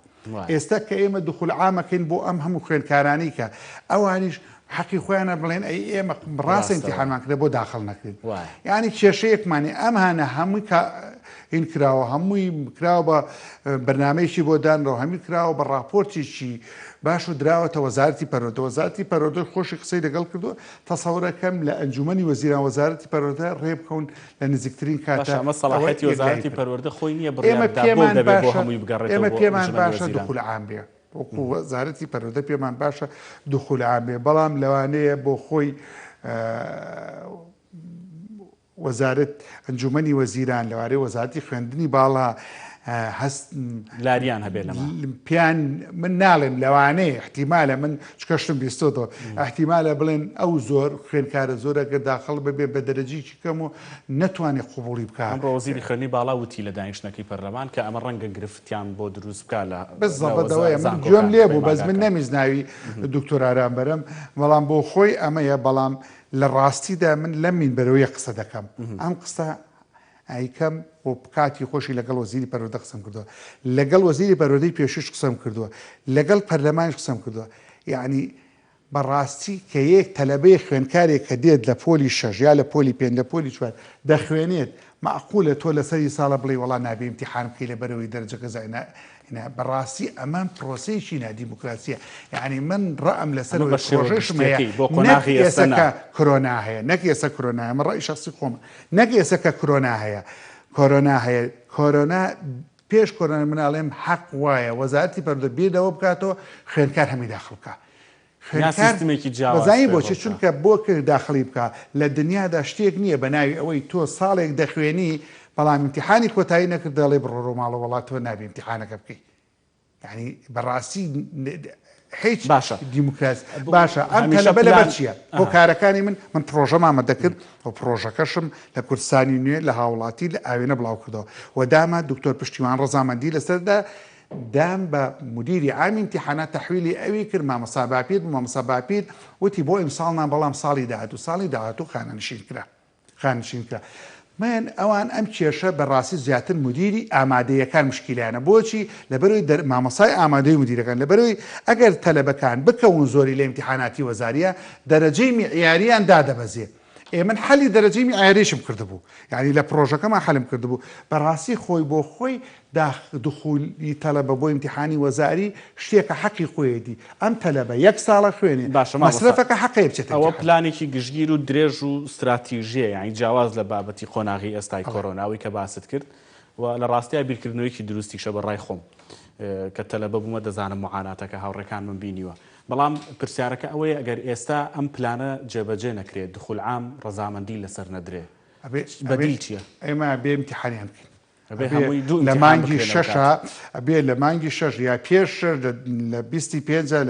ئێستا کە ئێمە دخول عامەکەین بۆ ئەم هەموو خوێندکارانی کە ئەوانیش حەقی خۆیانە بڵێن ئەی ئێمە ڕاستە ئیمتیحانمان کرد بۆ داخل نەکرێت یعنی کێشەیەکمانی ئەم هانە هەمووی هین کراوە هەمووی کراوە بە بەرنامەیەکی بۆ دانراوە هەمووی کراوە بە ڕاپۆرتێکی باش و دراوەتە وەزارەتی پەروەردە وەزارەتی پەروەردە خۆشی قسەی لەگەڵ کردووە تەسەورەکەم لە ئەنجومەنی وەزیران وەزارەتی پەروەردە ڕێ بکەون لە نزیکترین باشە کاتە ئەمە ئەوە سەڵاحیەتی یەکلایی وەزارەتی بکەن پەروەردە خۆی نییە ئێمە بڕیار بدا بۆ پێمان دەبێ بۆ باشە هەمووی بگەڕێتەوە ئێمە بۆ پێمان ئەنجومەنی باشە وەزیران؟ دخول عام بێ. وەکو وەزارەتی پەروەردە پێمان باشە دخول عام بێ، بەڵام لەوانەیە بۆ خۆی وەزارەت ئەنجومەنی وەزیران لەوارەی وەزارەتی خوێندنی باڵا هەست لاریان هەبێ لەمە پێیان من ناڵێم لەوانەیە احتیمالە من چکەشتم بیستۆتەوە احتیمالە بڵێن ئەو زۆر خوێندکارە زۆرە گەر داخڵ ببێ بە دەرەجەیەکی کەم و نەتوانێ قبوڵی بکا. ئەمڕۆ وەزیری خوێندنی باڵا وتی لە دانیشتنەکەی پەرلەمان کە ئەمە ڕەنگە گرفتیان بۆ دروست بکا لە بالضبط ئەوەیە من گوێم زانکۆکان لێ بوو بەس من پەیمانگاکان. نەمیست ناوی دکتۆر ئارام بەرم بەڵام بۆ خۆی ئەمەیە بەڵام لە ڕاستیدا من لەم مینبەرەوەیە قسە دەکەم ئەم قسە ئەیکەم و کاتی خۆشی لەگەڵ وەزیری پەروەردە قسەم کردووە لەگەڵ وەزیری پەروەردەی پێشووش قسەم کردووە لەگەڵ پەرلەمانیش قسەم کردووە یعنی بەڕاستی کە یەک تەلەبەیەک خوێندکارێک کە دێت لە پۆلی شەش یا لە پۆلی پێنج لە پۆلی چوار دەخوێنێت مەعقولە تۆ لەسەری ساڵە بڵێی وەڵا نابێ ئیمتیحان بکەی لەبەرئەوەی دەرەجەکە زای نا نا بەڕاستی ئەمە پرۆسەیەکی نادیموکراسیە یەعنی من ڕەئم ئەمە لەسەرەوەی بە شێوە پرۆژەشم هەیە گشتیەکەی بۆ نەک قۆناغی ئێسە ئێستا نا. کە کرۆنا هەیە نەک ئێسە کرۆنا هەیە من ڕەئی شەخسی خۆمە نەک ئێسە کە کرۆنا هەیە کۆرۆنا هەیە کۆرۆنا پێش کۆرۆنا من ئەڵێم حەق وایە وەزارەتی پەروەردە بیر لەوە بکاتەوە خوێندکار هەمی داخڵ بکا یا خوێندکار سیستمێکی جیاواز دەزانی پەیڕەو بۆچی بکا. چونکە بۆ کە داخڵی بکا لە دنیادا شتێک نییە بە ناوی ئەوەی تۆ ساڵێک دەخوێنی بەڵام ئیمتیحانی کۆتایی نەکرد دەڵێ بڕۆرۆ ماڵەوە وەڵا تۆ نابێ ئیمتیحانەکە بکەی یعنی بەڕاستی هیچ باشە دیموکراسی باشە ئەم هەمیشە تەلەبە لەبەر پلان چییە ئەها. هۆکارەکانی من من پرۆژەم ئامادە کرد و پرۆژەکەشم لە کوردستانی نوێ لە هاوڵاتی لە ئاوێنە بڵاو کردەوە و دامە دکتۆر پشتیوان ڕەزامەندی لەسەردا دام بە مدیری عامی امتحانات تحویلی ئەوی کرد مامۆستا باپیر بوو مامۆستا باپیر وتی بۆ ئیمساڵ نا بەڵام ساڵی داهاتوو ساڵی داهاتوو خانەنشین کرا خانشین کرا من ئەوان ئەم کێشە بە ڕاستی زیاتر مدیری ئامادەیەکان مشکیلانە بۆچی لەبەرەوەی دەر مامۆسای ئامادەی مدیرەکان لەبەرەوەی ئەگەر تەلەبەکان بکەون زۆری لە ئیمتیحاناتی وەزاریە دەرەجەی میعیاریان دادەبەزێ ئێ من حەلی دەرەجەی میعیاریشم کردبوو یعنی لە پرۆژەکەمان حەلم کردبوو بەڕاستی خۆی بۆ خۆی داخ دخولی تەلەبە بۆ ئیمتیحانی وەزاری شتێکە حەقی خۆیەتی ئەم تەلەبە یەک ساڵە خوێنێ باشە مامۆستا مەسرەفەکە حەقەیە بچێتە ئەوە ئیمتیحان. پلانێکی گشتگیر و درێژ و ستراتیژیە یانی جیاواز لە بابەتی قۆناغی ئێستای بەڵێ. کۆرۆنا ئەوەی کە باست کرد و لە ڕاستیا بیرکردنەوەیەکی دروستیشە بە ڕای خۆم کە تەلەبە بوومە دەزانم معاناتەکە هاوڕێکانمم بینیوە بەڵام پرسیارەکە ئەوەیە ئەگەر ئێستا ئەم پلانە جێبەجێ نەکرێ دخول عام ڕەزامەندی لەسەر نەدرێ ئەبێ ئەبێ بەدیل چیە؟ ئێمە ئەبێ ئیمتیحانیان بکەین. ئەبێ ئەبێ هەمووی دوو لە ئیمتیحان مانگی بکرێ لەو شەشا کات. ئەبێ لە مانگی شەش یا پێش شەش لە لە بیستی پێنجا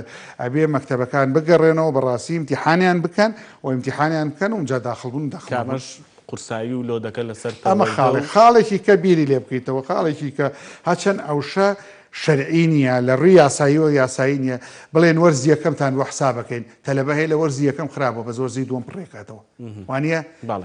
ئەبێ مەکتەبەکان بگەڕێنەوە بەڕاستی ئیمتیحانیان بکەن و ئیمتیحانیان بکەن و ئینجا داخڵ بوون و داخڵ کە نەبوون. ئەمەش قورسایی و لۆدەکە لەسەر ئەمە پەروەردە خاڵێک و. خاڵێکی کە بیری لێ بکەیتەوە خاڵێکی کە هەرچەند ئەوشە شەرعی نییە لە ڕووی یاساییەوە یاسایی نییە بڵێن وەرزی یەکەمتان بۆ حسابەکەین تەلەبە هەیە لە وەرزی یەکەم خراپە بەس وەرزی دووەم پڕێکاتەوە وانە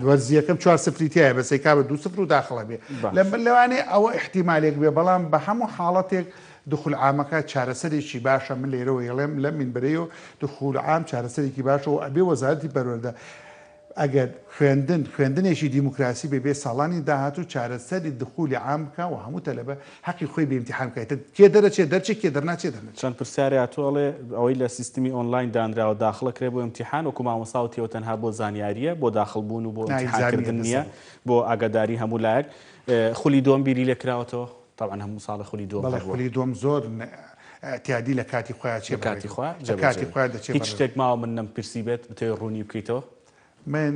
وەرزی یەکەم چوار سفری تایە بەس ئەیکا بە دوو سفر و داخڵە بێ لە لەوانەیە ئەوە ئیحتیمالێک بێ بەڵام بە هەموو حاڵەتێک دخول عامەکە چارەسەرێکی باشە من لێرەوە یڵێم لەم مینبەرەیەوە دخول عام چارەسەرێکی باشە و ئەبێ وەزارەتی پەروەردە ئەگەر خوێندن خوێندنێکی دیموکراسی بێ بێ ساڵانی داهاتوو چارەسەری دخولی عام بکا و هەموو تەلەبە حەقی خۆی بێ ئیمتیحان بکا ئیتر کێ دەرەچێ دەرچێ کێ دەرناچێ دەرنەچێ. چەند پرسیارێ هاتووە ئەڵێ ئەوەی لە سیستمی ئۆنلاین دانراوە داخڵ ئەکرێ بۆ ئیمتیحان وەکو مامۆستا وتی ئەوە تەنها بۆ زانیاریە بۆ داخڵ بوون و بۆ نا ئیمتیحان ئیلزامیە کردن نیە بالضبط. بۆ ئاگاداری هەموو لایەک خولی دووەم بیری لێ کراوەتەوە تەبعەن هەموو ساڵێ خولی دووەم بەڵێ هەبووە. خولی دووەم زۆر ئیعتیادی لە کاتی خۆیا چێ لە کاتی بەڕێوە خۆیا لە جێبەجێ کاتی بێ. خۆیا دەچێ هیچ بەڕێوە. شتێک ماوە من نەمپرسی بێت بتەوێ ڕوونی بکەیتەوە؟ من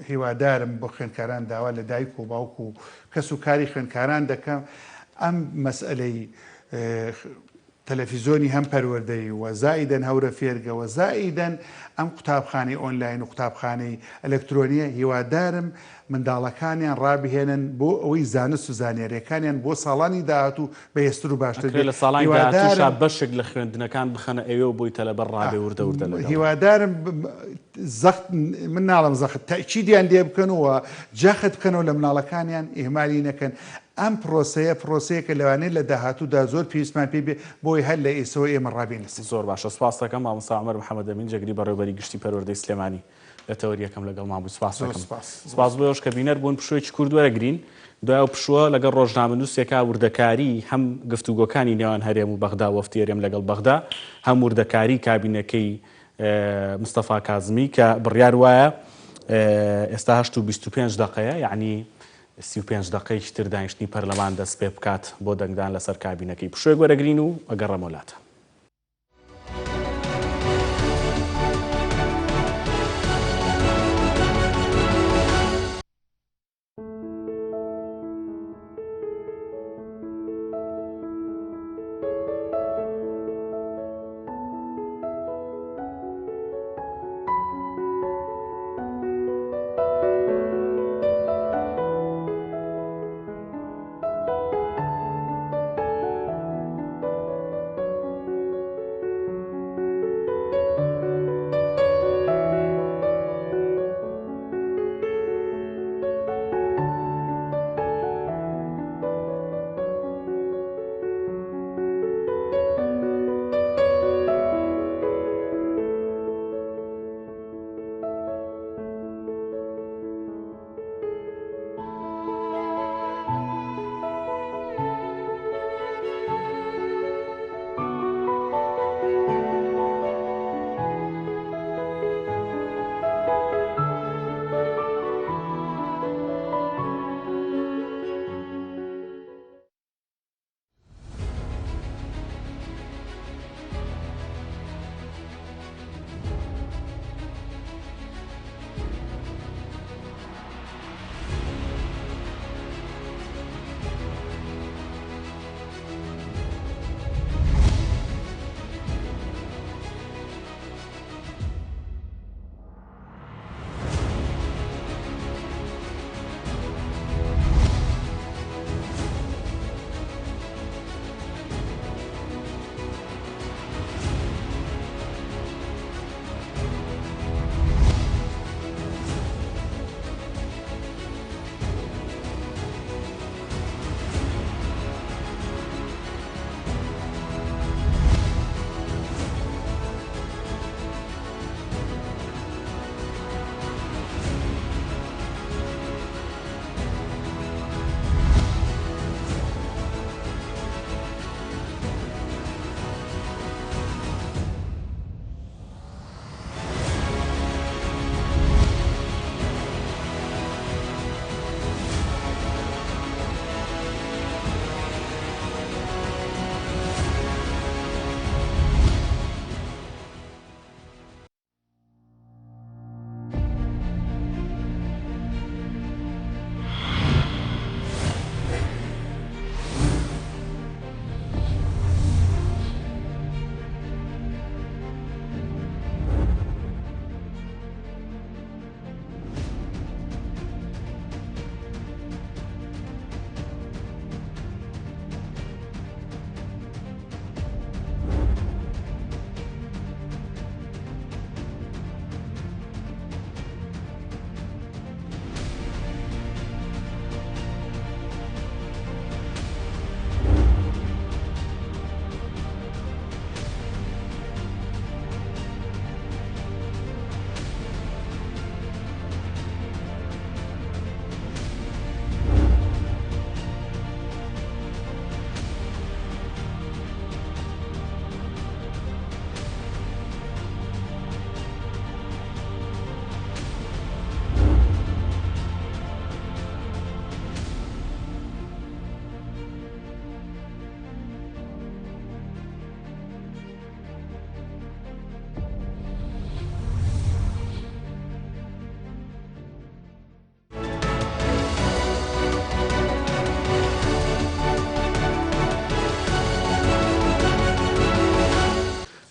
هیوادارم بۆ خوێندکاران داوا لە دایک و باوک و کەس و کاری خوێندکاران دەکەم ئەم مەسئەلەی تەلەفیزۆنی هەم پەروەردەیی و زائیدەن هەورە فێرگە و زائیدەن ئەم قوتابخانەی ئۆنلاین و قوتابخانەی ئەلکترۆنیە هیوادارم منداڵەکانیان ڕابهێنن بۆ ئەوەی زانست و زانیاریەکانیان بۆ ساڵانی داهاتوو بەهێزتر و باشتر ئەکرێ بێت لە ساڵانی داهاتووشا هیوادارم بەشێک لە خوێندنەکان بخەنە ئەوێ و بۆی تەلەبە ڕابێ وردە وردە لەگەڵ. هیوادارم زەخت من ناڵێم زەخت تەئکیدیان لێ بکەن و جەخت بکەنەوە لە مناڵەکانیان ئیهمالی نەکەن ئەم پرۆسەیە پرۆسەیەکە لەوانەیە لە داهاتوودا زۆر پێویستمان پێی بێ بۆی هەر لە ئێستەوە ئێمە ڕابێین لەسەری. زۆر باشە سوپاست دەکەم مامۆستا عومەر محەمەد ئەمین جێگری بەڕێوەبەری گشتی پەروەردەی سلێمانی. لە تەوەری یەکەم لەگەڵمان بووی سپاست زۆر دەکەم. سپاس زۆر سپاس بۆ سپاس. ئێوەش کە بینەر بوون پشوویەکی کورت وەرەگرین دوای ئەو پشووە لەگەڵ ڕۆژنامەنووسێکا وردەکاری هەم گفتوگۆکانی نێوان هەرێم و بەغدا وەفدی هەرێم لەگەڵ بەغدا هەم وردەکاری کابینەکەی مستەفا کازمی کە بڕیار وایە ئێستا 8 و 25 دەقەیە یعنی 35 دەقەیەکی تر دانیشتنی پەرلەمان دەست پێ بکات بۆ دەنگدان لەسەر کابینەکەی. پشووێک وەرەگرین و ئەگەڕێمەوە لاتان.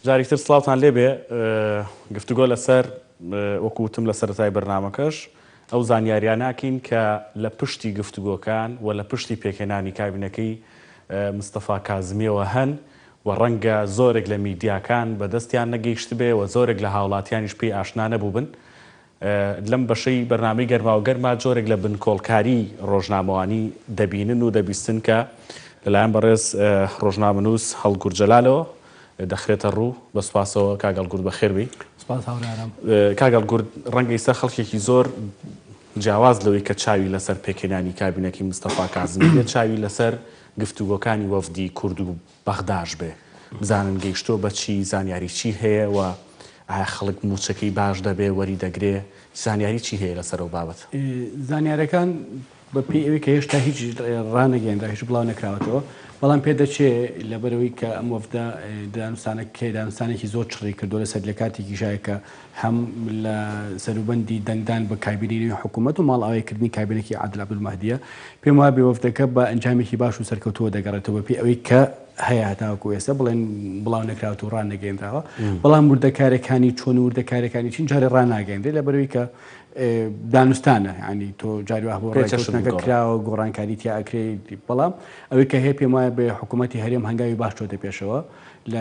جارێکتر سڵاوتان لێبێ گفتوگۆ لەسەر وەکو وتم لە سەرەتای بەرنامەکەش ئەو زانیاریاناکەین کە لە پشتی گفتوگۆکان و لە پشتی پێکهێنانی کابینەکەی مستەفا کازمیەوە هەن و ڕەنگە زۆرێک لە میدیاکان بەدەستیان نەگەیشتبێ و زۆرێک لە هاوڵاتیانیش پێی ئاشنا نەبووبن لەم بەشەی بەرنامەی گەرماوگەرما جۆرێک لە بنکۆڵکاری ڕۆژنامەوانی دەبینن و دەبیستن کە لەلایەن بەڕێز ڕۆژنامەنووس هەڵگورد جەلالەوە دەخرێتە ڕوو. بە سوپاسەوە کاک هەڵگورد بەخێر بێی. سوپاس هاوڕێ ئارام. کاک هەڵگورد ڕەنگە ئیستا خەڵکێکی زۆر جیاواز لەوەی کە چاوی لەسەر پێکهێنانی کابینەکەی مستەفا کازمی بێت چاوی لەسەر گفتوگۆکانی وەفدی کورد و بەغداش بێ بزانن گەیشتووە بە چی، زانیاری چی هەیە و ئایا خەڵک مووچەکەی باش دەبێ، وەری دەگرێ، زانیاری چی هەیە لەسەر ئەو بابەتە؟ زانیارەکان بە پێی ئەوەی کە هێشتا هیچ ڕانەگەیەنرا، هیچ بڵاو نەکراوەتەوە، بەڵام پێدەچێ لەبەرئەوەی کە ئەم وەفدە دانوستانەکەی دانوستانێکی زۆر چڕی کردووە لەسەر لە کاتێکیشایە کە هەم لە سەروبەندی دەنگدان بە کابینەی نوێی حکوومەت و ماڵئاوایکردنی کابینەکی عادل عەبدولمەهدییە، پێم وابێ وەفدەکە بە ئەنجامێکی باش و سەرکەوتووە دەگەڕێتەوە بە پێی ئەوەی کە هەیە هەتاوەکو ئێستا بڵێن بڵاو نەکراوەتەوە و ڕانەگەیەنراوە، بەڵام وردەکارەکانی چۆن و وردەکارەکانی چین جارێ ڕاناگەیەنرێ لەبەرئەوەی کە دانوستانە یانی تۆ جاری وا بۆ ڕێککەوتنەکە کراوە گۆڕانکاری تیا ئەکرێ بەڵام ئەوەی کە هەیە پێم وایە بێ حکوومەتی هەرێم هەنگاوی باش چۆتە پێشەوە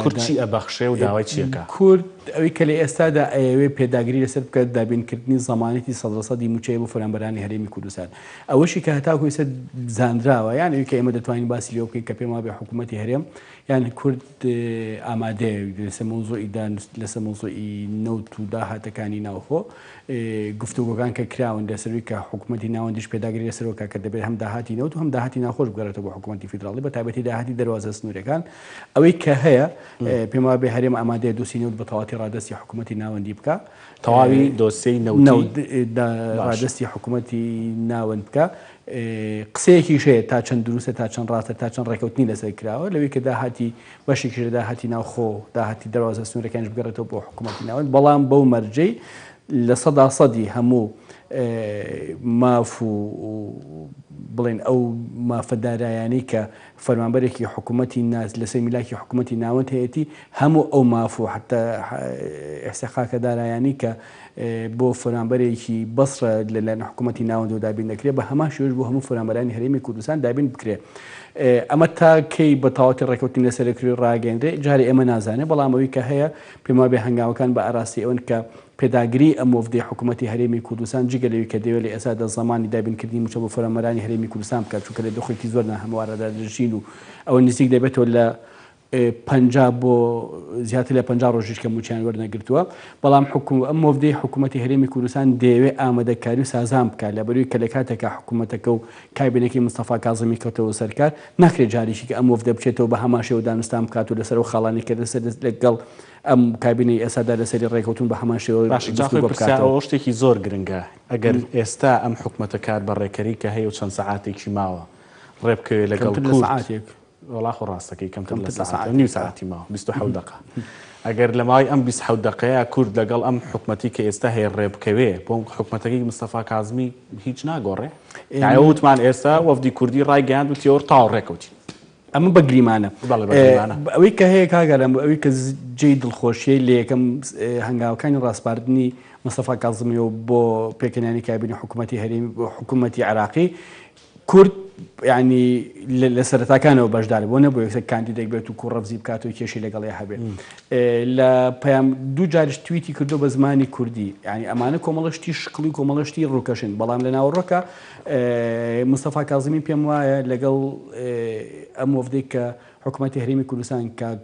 کورد چی ئەبەخشێ و داوای چی ئەکا؟ کورد ئەوەی کە لە ئێستادا ئەیەوێ پێداگری لەسەر بکات دابینکردنی زەمانەتی سەدەسەدی مووچەیە بۆ فەرمانبەرانی هەرێمی کوردستان ئەوەشی کە هەتاکو ئێستا زانراوە یان ئەوی کە ئێمە دەتوانین باسی لێوە بکەین کە پێم وابێ حکوومەتی هەرێم یان کورد ئامادەیە لەسەر مەوزوعی دانوست لەسەر مەوزوعی نەوت و داهاتەکانی ناوخۆ گفتوگۆکان کە کراون لەسەروی کە حکوومەتی ناوەندیش پێداگری لەسەرەوە کە کە دەبێت هەم داهاتی نەوت و هەم داهاتی ناوخۆش بگەڕێتەوە بۆ حکوومەتی فیدراڵی بە تایبەتی داهاتی دەروازە سنوورەکان ئەوەی کە هەیە پێم وابێ هەرێم ئامادەیە دۆسی نەوت بە تەواوەتی ڕادەستی حکوومەتی ناوەندی بکا تەواوی دۆسیەی نەوتی ڕادەستی حکوومەتی ناوەند بکا قسەیەکیش هەیە تا چەند دروستە تا چەند ڕاستە تا چەند ڕێکەوتنی لەسەر کراوە لەوەی کە داهاتی بەشێکیش لە داهاتی ناوخۆ داهاتی دەروازە سنوورەکانیش بگەڕێتەوە بۆ حکوومەتی ناوەند بەڵام بەو مەرجەی لە سەدا سەدی هەموو ماف و بڵێن ئەو مافە دارایانەی کە فەرمانبەرێکی حکوومەتی ناس لەسەر میلاکی حکوومەتی ناوەند هەیەتی هەموو ئەو ماف و حتا ئێستحقاقە دارایانەی کە بۆ فەرمانبەرێکی بەسرە لەلایەن حکوومەتی ناوەندەوە دابین دەکرێت، بە هەمان شێوەش بۆ هەموو فەرمانبەرانی هەرێمی کوردستان دابین بکرێت. ئەمە تا کەی بە تەواوەتی ڕێککەوتنی لەسەر دەکرێت و ڕاگەیەنرێت، جارێ ئێمە نازانین، بەڵام ئەوەی کە هەیە پێم وابێ هەنگاوەکان بە ئاراستەی ئەوەن کە پێداگریی ئەم وەفدەی حکوومەتی هەرێمی کوردستان جگە لەوەی کە دەیەوێت لە ئێستادا زەمانی دابینکردنی مووچە بۆ فەرمانبەرانی هەرێمی کوردستان بکات، چونکە لە دۆخێکی زۆر ناهەمواردا دەژین و ئەوە نزیک دەبێتەوە لە 50 بۆ زیاتر لە 50 ڕۆژیش کە مووچەیان وەرنەگرتووە، بەڵام حکوم ئەم وەفدەی حکوومەتی هەرێمی کوردستان دەیەوێت ئامادەکاری و سازان بکات لەبەروی کە لە کاتێکا حکوومەتەکە و کابینەکەی مستەفا کازمی کەوتەوە سەر کار ناکرێت جارێکی کە ئەم وەفدە بچێتەوە بە هەمان شێوە دانوستان بکات و لەسەر ئەو خاڵانەی کە لەسەر لەگەڵ ئەم کابینەی ئێستادا لەسەری ڕێکەوتوون بە هەمان شێوە باشە جا خۆی گفتوگۆ پرسیار بکاتەوە. ئەوە شتێکی زۆر گرنگە ئەگەر ئێستا ئەم حکومەتە کار بەڕێکەری کە هەیە و چەند سەعاتێکی ماوە ڕێبکەوێ لەگەڵ کەمتر لە کورد سەعاتێک. وەڵا خۆ ڕاستەکەی کەمتر لە کەمتر لە سەعاتە سەعاتێک نیو سەعاتی ماوە 27 دەقە ئەگەر لە ماوەی ئەم 27 دەقەیە کورد لەگەڵ ئەم حکومەتی کە ئێستا هەیە ڕێبکەوێ بۆ حکومەتەکەی مستەفا کازمی هیچ ناگۆڕێ یانی وتمان ئێستا وەفدی کوردی ڕایگەیاند و تیۆر تاو ڕێکەوتین. ئەمە بە گریمانە. بەڵێ بە گریمانە. ئەوەی کە هەیە کاک ئارام، ئەوەی کە جێی دڵخۆشییە لە یەکەم هەنگاوەکانی ڕاسپاردنی مستەفا کازمیەوە بۆ پێکهێنانی کابینەی حکوومەتی هەرێمی حکوومەتی عێراقی، کورد یانی لە سەرەتاکانەوە بەشدار بووە، نەبوو یەکسەر کاندیدێک بێت و کوڕەفزی بکات و کێشەی لەگەڵیا هەبێت. لە پەیام دوو جاریش تویتی کردو بە زمانی کوردی، یانی ئەمانە کۆمەڵە شتی شکڵی و کۆمەڵە شتی ڕووکەشن، بەڵام لە ناوەڕۆکە مستەفا کازمی پێم وایە لەگەڵ ئەم وەفدەی کە حکوومەتی هەرێمی کوردستان کاک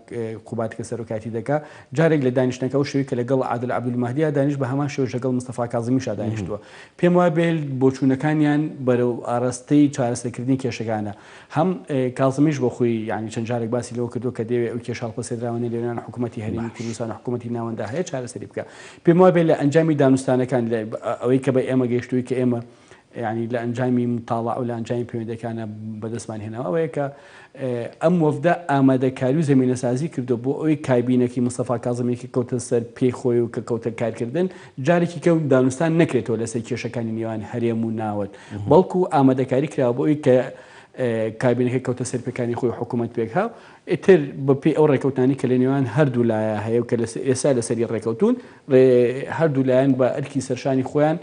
قوباد کە سەرۆکایەتی دەکا جارێک لە دانیشتنەکە ئەو شێوەی کە لەگەڵ عادل عەبدولمەهدیا دانیشت بە هەمان شێوەش لەگەڵ مستەفا کازمیشا دانیشتووە پێم وابێ بۆچوونەکانیان بەرەو ئاراستەی چارەسەرکردنی کێشەکانە هەم کازمیش بۆ خۆی یانی چەند جارێک باسی لەوە کردووە کە دەیەوێ ئەو کێشە هەڵپەسێردراوانەی لەنێوان حکوومەتی هەرێمی کوردستان و حکوومەتی ناوەندا هەیە چارەسەری بکا. پێم وابێ لە ئەنجامی دانوستانەکان لە ئەوەی کە بە ئێمە گەیشتووی کە ئێمە یانی لە ئەنجامی متاڵع و لە ئەنجامی پەیوەندەکانە بەدەستمان هێناوە ئەوەیە کە ئەم وەفدە ئامادەکاری و زەمینەسازی کردووە بۆ ئەوەی کابینەکەی مستەفا کازمی کە کەوتە سەر پێی خۆی و کە کەوتە کارکردن جارێکی کە دانوستان نەکرێتەوە لەسەر کێشەکانی نێوان هەرێم و ناوەند بەڵکو ئامادەکاری کراوە بۆ ئەوەی کە کابینەکە کەوتە سەر پێکانی خۆی حکوومەت پێکها ئیتر بەپێی ئەو ڕێکەوتنانی کە لە نێوان هەردوو لایە هەیە و کە ئێستا لەسەری ڕێکەوتون هەردوو لایەن بە ئەرکی سەرشانی خۆیان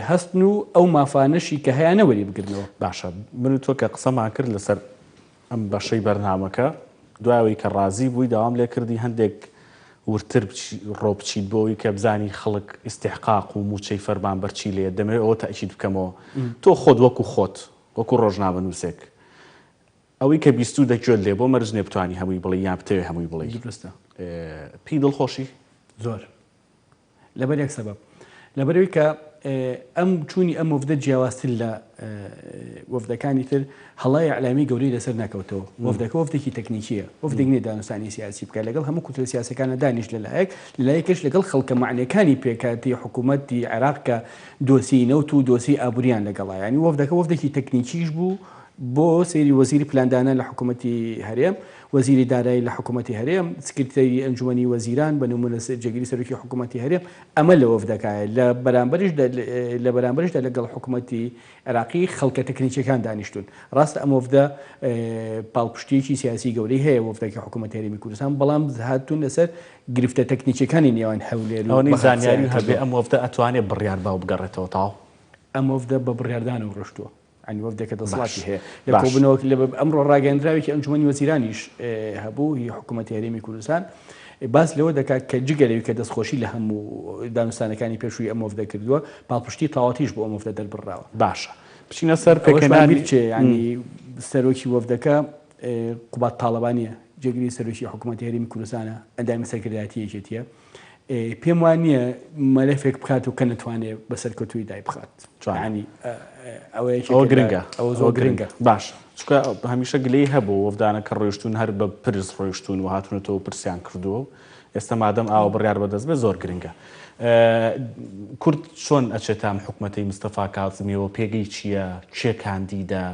هەستن و ئەو مافانەشی کە هەیانە وەری بگرنەوە. باشە من و تۆ کە قسەمان کرد لەسەر ئەم بەشەی بەرنامەکە دوای ئەوەی کە ڕازی بووی داوام لێ کردی هەندێک وردتر ڕۆ بچیت بۆ ئەوەی کە بزانی خەڵک ئیستیحقاق و مووچەی فەرمانبەر چی لێیە دەمەوێت ئەوە تەئکید بکەمەوە تۆ خۆت وەکو خۆت وەکو ڕۆژنامەنووسێک ئەوەی کە بیستووتە گوێت لێ بۆ مەرج نیە بتوانی هەمووی بڵێی یان بتەوێ هەمووی بڵێی دروستە. پێی دڵخۆشی؟ زۆر لەبەر یەک سەبەب لەبەرئەوەی کە. ئەم چوونی ئەم وەفدە جیاوازتر لە وەفدەکانی تر هەڵای ئیعلامی گەورەی لەسەر نەکەوتەوە. وەفدەکە وەفدێکی تەکنیکییە، وەفدێک نییە دانوستانی سیاسی بکات، لەگەڵ هەموو کوتلە سیاسیەکانە دانیشت لە لایەک، لە لایەکیش لەگەڵ خەڵکە مەعنیەکانی پێکهاتەی حکوومەتی عێراق کە دۆسیەی نەوت و دۆسیەی ئابووریان لەگەڵە. یانی وەفدەکە وەفدێکی تەکنیکیش بوو بۆ سەیری وەزیری پلاندانان لە حکوومەتی هەرێم، وەزیری دارایی لە حکوومەتی هەرێم، سکرتێری ئەنجومەنی وەزیران، بە نموونە جێگری سەرۆکی حکوومەتی هەرێم، ئەمە لە وەفدەکایە. لە بەرامبەریش لە بەرامبەریشدا لەگەڵ حکوومەتی عێراقی خەڵکە تەکنیکیەکان دانیشتوون. ڕاستە ئەم وەفدە پاڵپشتییەکی سیاسی گەورەی هەیە، وەفدەکەی حکوومەتی هەرێمی کوردستان، بەڵام هاتوون لەسەر گرفتە تەکنیکیەکانی نێوان هەولێر و ئەوەنەی بەغا زانیاری قسەیان هەبێ کردووە. ئەم وەفدە ئەتوانێ بڕیار با و بگەڕێتەوە تاو؟ ئەم وەفدە بە بڕیاردانەوە ڕۆشتووە. یانی وەفدێکە باش دەسەڵاتی هەیە. لە باش. کۆبوونەوەک لە ئەمڕۆ ڕاگەیەندراوێکی ئەنجومەنی وەزیرانیش هەبوو هی حکوومەتی هەرێمی کوردستان باس لەوە دەکات کە جگە لەوی کە دەستخۆشی لە هەموو دانوستانەکانی پێشووی ئەم وەفدە کردووە، پاڵپشتی تەواوەتیش بۆ ئەم وەفدە دەربڕراوە. باشە بچینە سەر ئەوەشمان پێکهێنانی. بیر بچێ یانی سەرۆکی وەفدەکە قوباد تاڵەبانییە، جێگری سەرۆکی حکوومەتی هەرێمی کوردستانە، ئەندامی سەرکردایەتی یەکێتییە. پێم وا نییە مەلەفێک بکات و کە نەتوانێ بە سەرکەوتوویی دایبخات. جوانە. یانی ئەوە یەکێکە ئەوە لە گرنگە. ئەوە زۆر ئەوە گرنگە. گرنگە. باشە چونکە هەمیشە گلەیی هەبوو وەفدانە کە ڕۆیشتوون هەر بە پرس ڕۆیشتوون و هاتوونەتەوە و پرسیان کردووە و ئێستا مادەم ئاوا بڕیار بەدەست بێ زۆر گرنگە. کورد چۆن ئەچێتە ئەم حکومەتەی مستەفا کازمیەوە، پێگەی چییە، کێ کاندیدە،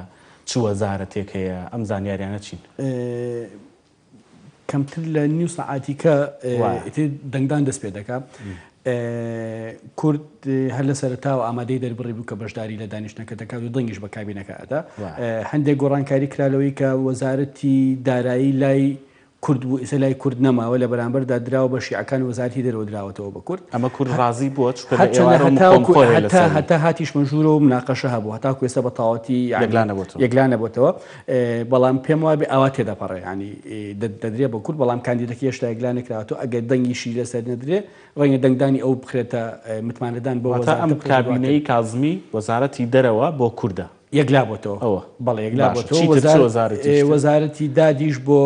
چ وەزارەتێک هەیە، ئەم زانیاریانە چین؟ کەمتر لە نیو سەعاتیکە ئیتر دەنگدان دەست پێ دەکا. کورد هەر لە سەرەتاوە ئامادەی دەربڕی بوو کە بەشداری لە دانیشتنەکە دەکات و دەنگیش بە کابینەکە ئەدا. هەندێک گۆڕانکاری کرا لەوەی کە وەزارەتی دارایی لای کورد بوو ئیسە لای کورد نەماوە لە بەرامبەردا دراوە بە شیعەکان وەزارەتی دەرەوە دراوەتەوە بە کورد. ئەمە کورد ڕازی بووە چونکە لە هەرچەندە ئێوارەوە هەتاوەکو مقۆمقۆ هەیە هەتا لەسەری. هەتا هاتیشمە ژوورەوە مناقەشە هەبوو هەتاکو ئێستا بە تەواوەتی یانی یەکلا نەبۆتەوە. یەکلا نەبۆتەوە. بەڵام پێم وابێ ئاوا تێدەپەڕێ یانی دەدرێ بە کورد بەڵام کاندیدەکەی هێشتا یەکلا نەکراوەتەوە ئەگەر دەنگیشی لەسەر نەدرێ ڕەنگە دەنگدانی ئەو بخرێتە متمانەدان بەو واتە وەزارەتە ئەم بخرێتە دواتر. کابینەی کازمی وەزارەتی دەرەوە بۆ کوردە؟ یەکلا بۆتەوە. ئەوە. بەڵێ یەکلا باشە بۆتەوە. چیتر چ وەزارەتێکی تر؟ وەزارەتی دادیش بۆ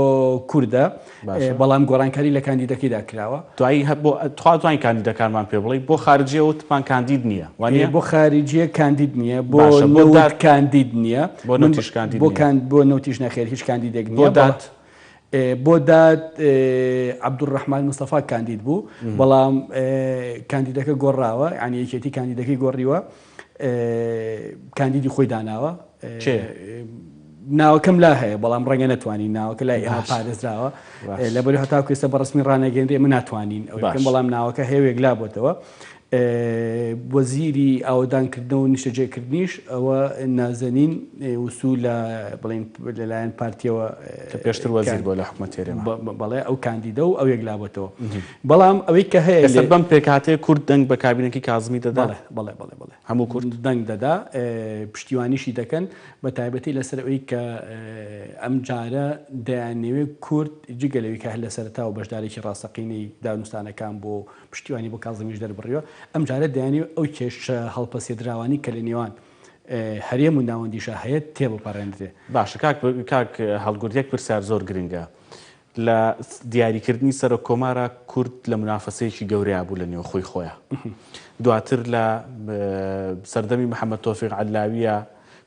کوردە باشە. بەڵام گۆڕانکاری لە کاندیدەکەیدا کراوە. دوایی هە بۆ تخوا توانی کاندیدەکانمان پێ بڵێی بۆ خارجیە وتمان کاندید نییە وانیە؟ بۆ خارجیە کاندید نییە بۆ باشە بۆ نەوت داد کاندید نییە بۆ من نەوتیش کاندید بۆ نییە. کان بۆ نەوتیش نەخێر هیچ کاندیدێک بۆ نییە بەڵام داد؟ بۆ داد عەبدولڕەحمان مستەفا کاندید بوو بەڵام کاندیدەکە گۆڕاوە یانی یەکێتی کاندیدەکەی گۆڕیوە کاندیدی خۆی داناوە. کێ؟ ناوەکەم لا هەیە بەڵام ڕەنگە نەتوانین ناوەکە لای ئێمە پارێزراوە لەبەر هەتاکو ئێستا بە ڕسمی ڕانەگەندرێ ئێمە ناتوانین ئەوەی بکەین بەڵام ناوەکە هەیە و یەکلا بۆتەوە. وەزیری ئاوەدانکردنەوە و نیشتەجێکردنیش ئەوە نازەنین وسوو لە بڵێن لەلایەن پارتیەوە کە پێشتر وەزیر بووە لە حکومەت هەرێمە. بەڵێ ئەو کاندیدە و ئەو یەکلا بۆتەوە. بەڵام ئەوەی کە هەیە ئێستا بەم پێکهاتەیە کورد دەنگ بە کابینەکەی کازمی دەدا؟ بەڵێ بەڵێ بەڵێ بەڵێ. هەموو کورد؟ دەنگ دەدا، پشتیوانیشی دەکەن، بە تایبەتی لەسەر ئەوەی کە ئەمجارە دەیانەوێت کورد جگە لەوەی کە هەر لە سەرەتاوە بەشدارێکی ڕاستەقینەی دانوستانەکان بووە و پشتیوانی بۆ کازمیش دەربڕیوە، ئەمجارە دەیانەوێت ئەو کێشە هەڵپەسێردراوانەی کە لە نێوان هەرێم و ناوەندیشا هەیە تێبپەڕێندرێ. باشە کاک کاک هەڵگورد یەک پرسیار زۆر گرنگە لە دیاریکردنی سەرۆک کۆمارا کورد لە مونافەسەیەکی گەورەیا بوو لە نێوخۆی خۆیا دواتر لە سەردەمی محەمەد تۆفیق عەلاویە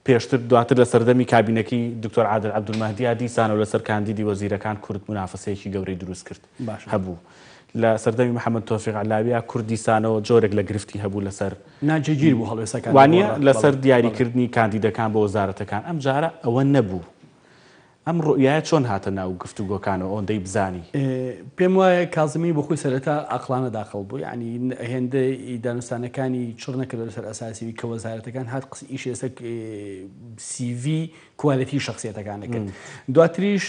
پێشتر دواتر لە سەردەمی کابینەکەی دکتۆر عادل عەبدولمەهدیا دیسانەوە لەسەر کاندیدی وەزیرەکان کورد مونافەسەیەکی گەورەی دروست کرد هەبوو لە سەردەمی محەمەد تۆفیق عەلاویە کورد دیسانەوە جۆرێک لە گرفتی هەبوو لەسەر ناجێگیر بوو هەڵوێستەکان وانیە لەسەر دیاریکردنی کاندیدەکان بۆ وەزارەتەکان ئەمجارە ئەوە نەبوو ئەم ڕوئیایە چۆن هاتە ناو گفتوگۆکانەوە ئەوەندەی بزانی؟ پێم وایە کازمی بۆ خۆی سەرەتا عەقڵانە داخڵ بوو یانی هێندە دانوستانەکانی چڕ نەکردەوە لەسەر ئەساسی وی کە وەزارەتەکان هات قس ئیشی لەسەر سیڤی کوالێتی شخصیەتەکان دەکرد دواتریش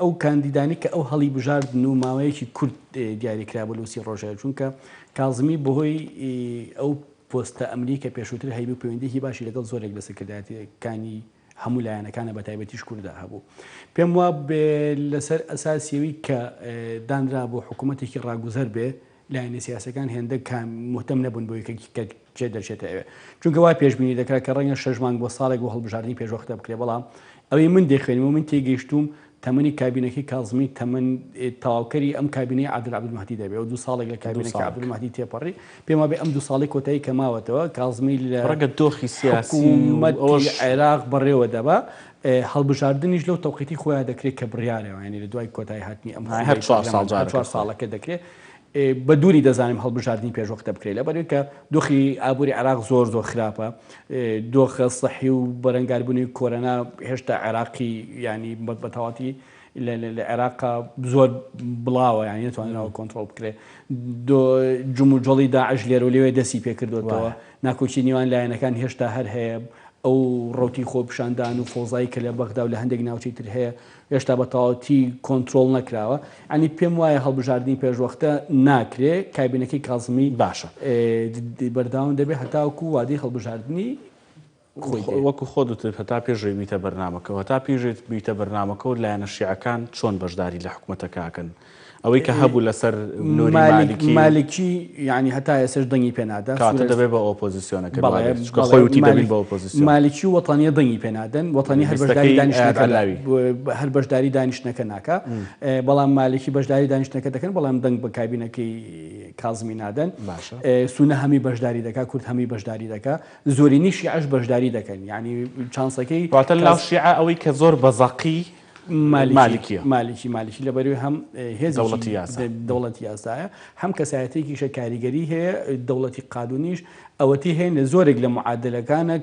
ئەو کاندیدانی کە ئەو هەڵی بژاردن و ماوەیەکی کورت دیاری کرابوو لەو سی ڕۆژەیە چونکە کازمی بەهۆی ئەو پۆستە ئەمنی کە پێشووتر هەیبوو پەیوەندیی باشی لەگەڵ زۆرێک لە سەرکردایەتییەکانی هەموو لایەنەکانە بە تایبەتیش کوردا هەبوو. پێم وا بێ لەسەر ئەساسی ئەوی کە دانرابوو حکوومەتێکی ڕاگوزەر بێ، لایەنە سیاسیەکان هێندە موهتەم نەبوون بۆی کە کێ دەچێتە ئەوێ. چونکە وا پێشبینی دەکرا کە ڕەنگە شەش مانگ بۆ ساڵێک بۆ هەڵبژاردنی پێشوەختە بکرێ، بەڵام ئەوەی من دەیخوێنم و من تێیگەیشتووم تەمەنی کابینەکەی کازمی تەمەن تەواوکەری ئەم کابینەی عادل عەبدولمەهدی دەبێ و دوو ساڵێک لە کابینەکەی عەبدولمەهدی تێپەڕی. پێم وابێ ئەم دوو ساڵەی کۆتایی کە ماوەتەوە کازمی لە ڕەنگە دۆخی سیاسی و حکوومەتی عێراق بەڕێوە دەبا. هەڵبژاردنیش لەو تەوقیتی خۆیان دەکرێت کە بڕیارە یانی لە دوای کۆتایی هاتنی ئەم هەر چوار ساڵ جارێک چوار ساڵەکە دەکرێت. بە دووری دەزانم هەڵبژاردنی پێشوەختە بکرێت لەبەرئەوەی کە دۆخی ئابووری عێراق زۆر زۆر خراپە دۆخە سەحی و بەرەنگاربوونی کۆرۆنا هێشتا عێراقی ینی بە تەواتی لە عێراق زۆر بڵاوە یانی نەتوانراوە کۆنترۆڵ بکرێت جموجۆڵی داعش لێرە و لەوێ دەستی پێکردوێتەوە ناکۆکی نێوان لایەنەکان هێشتا هەر هەیە ئەو ڕوتی خۆپیشاندان و فۆزایی کە لە بەغدا و لە هەندێک ناوچەی تر هەیە هێشتا بە تەواوەتی کۆنترۆڵ نەکراوە یانی پێم وایە هەڵبژاردنی پێشوەختە ناکرێ کابینەکەی کازمی باشە بەردەوام دەبێ هەتاوەکو وادەی هەڵبژاردنی خۆی دێ. وەکو خۆت وتت هەتا پێش ئەوەی بیتە بەرنامەکەوە هەتا پێش ئەوەی بیتە بەرنامەکەوە لایەنە شیعەکان چۆن بەشداری لە حکومەتەکە ئەکەن؟ ئەوەی کە هەبوو لەسەر نوری مالکی مالکی یعنی هەتا ئێستاش دەنگی پێ نادا کەواتە دەبێ بە ئۆپۆزیسیۆنەکە بەڵێ چونکە خۆی وتی دەبین بە ئۆپۆزیسیۆن مالکی و وەتەنیە دەنگی پێ نادەن وەتەنی هەر بەشداری دانیشتنەکە هەر بەشداری دانیشتنەکە ناکا بەڵام مالکی بەشداری دانیشتنەکە دەکەن بەڵام دەنگ بە کابینەکەی کازمی نادەن سونە هەمی بەشداری دەکا کورد هەمی بەشداری دەکا زۆرینەی شیعەش بەشداری دەکەن یعنی چانسەکەی واتە لەناو شیعە ئەوەی کە زۆر بە زەقی مالکیە. مالکی مالکی لەبەروی هەم هێزێکی دەوڵەتی یاسا. دەوڵەتی یاسایە هەم کەسایەتێکیشە کاریگەری هەیە دەوڵەتی قانونیش ئەوەتی هەیە لە زۆرێک لە معادلەکانە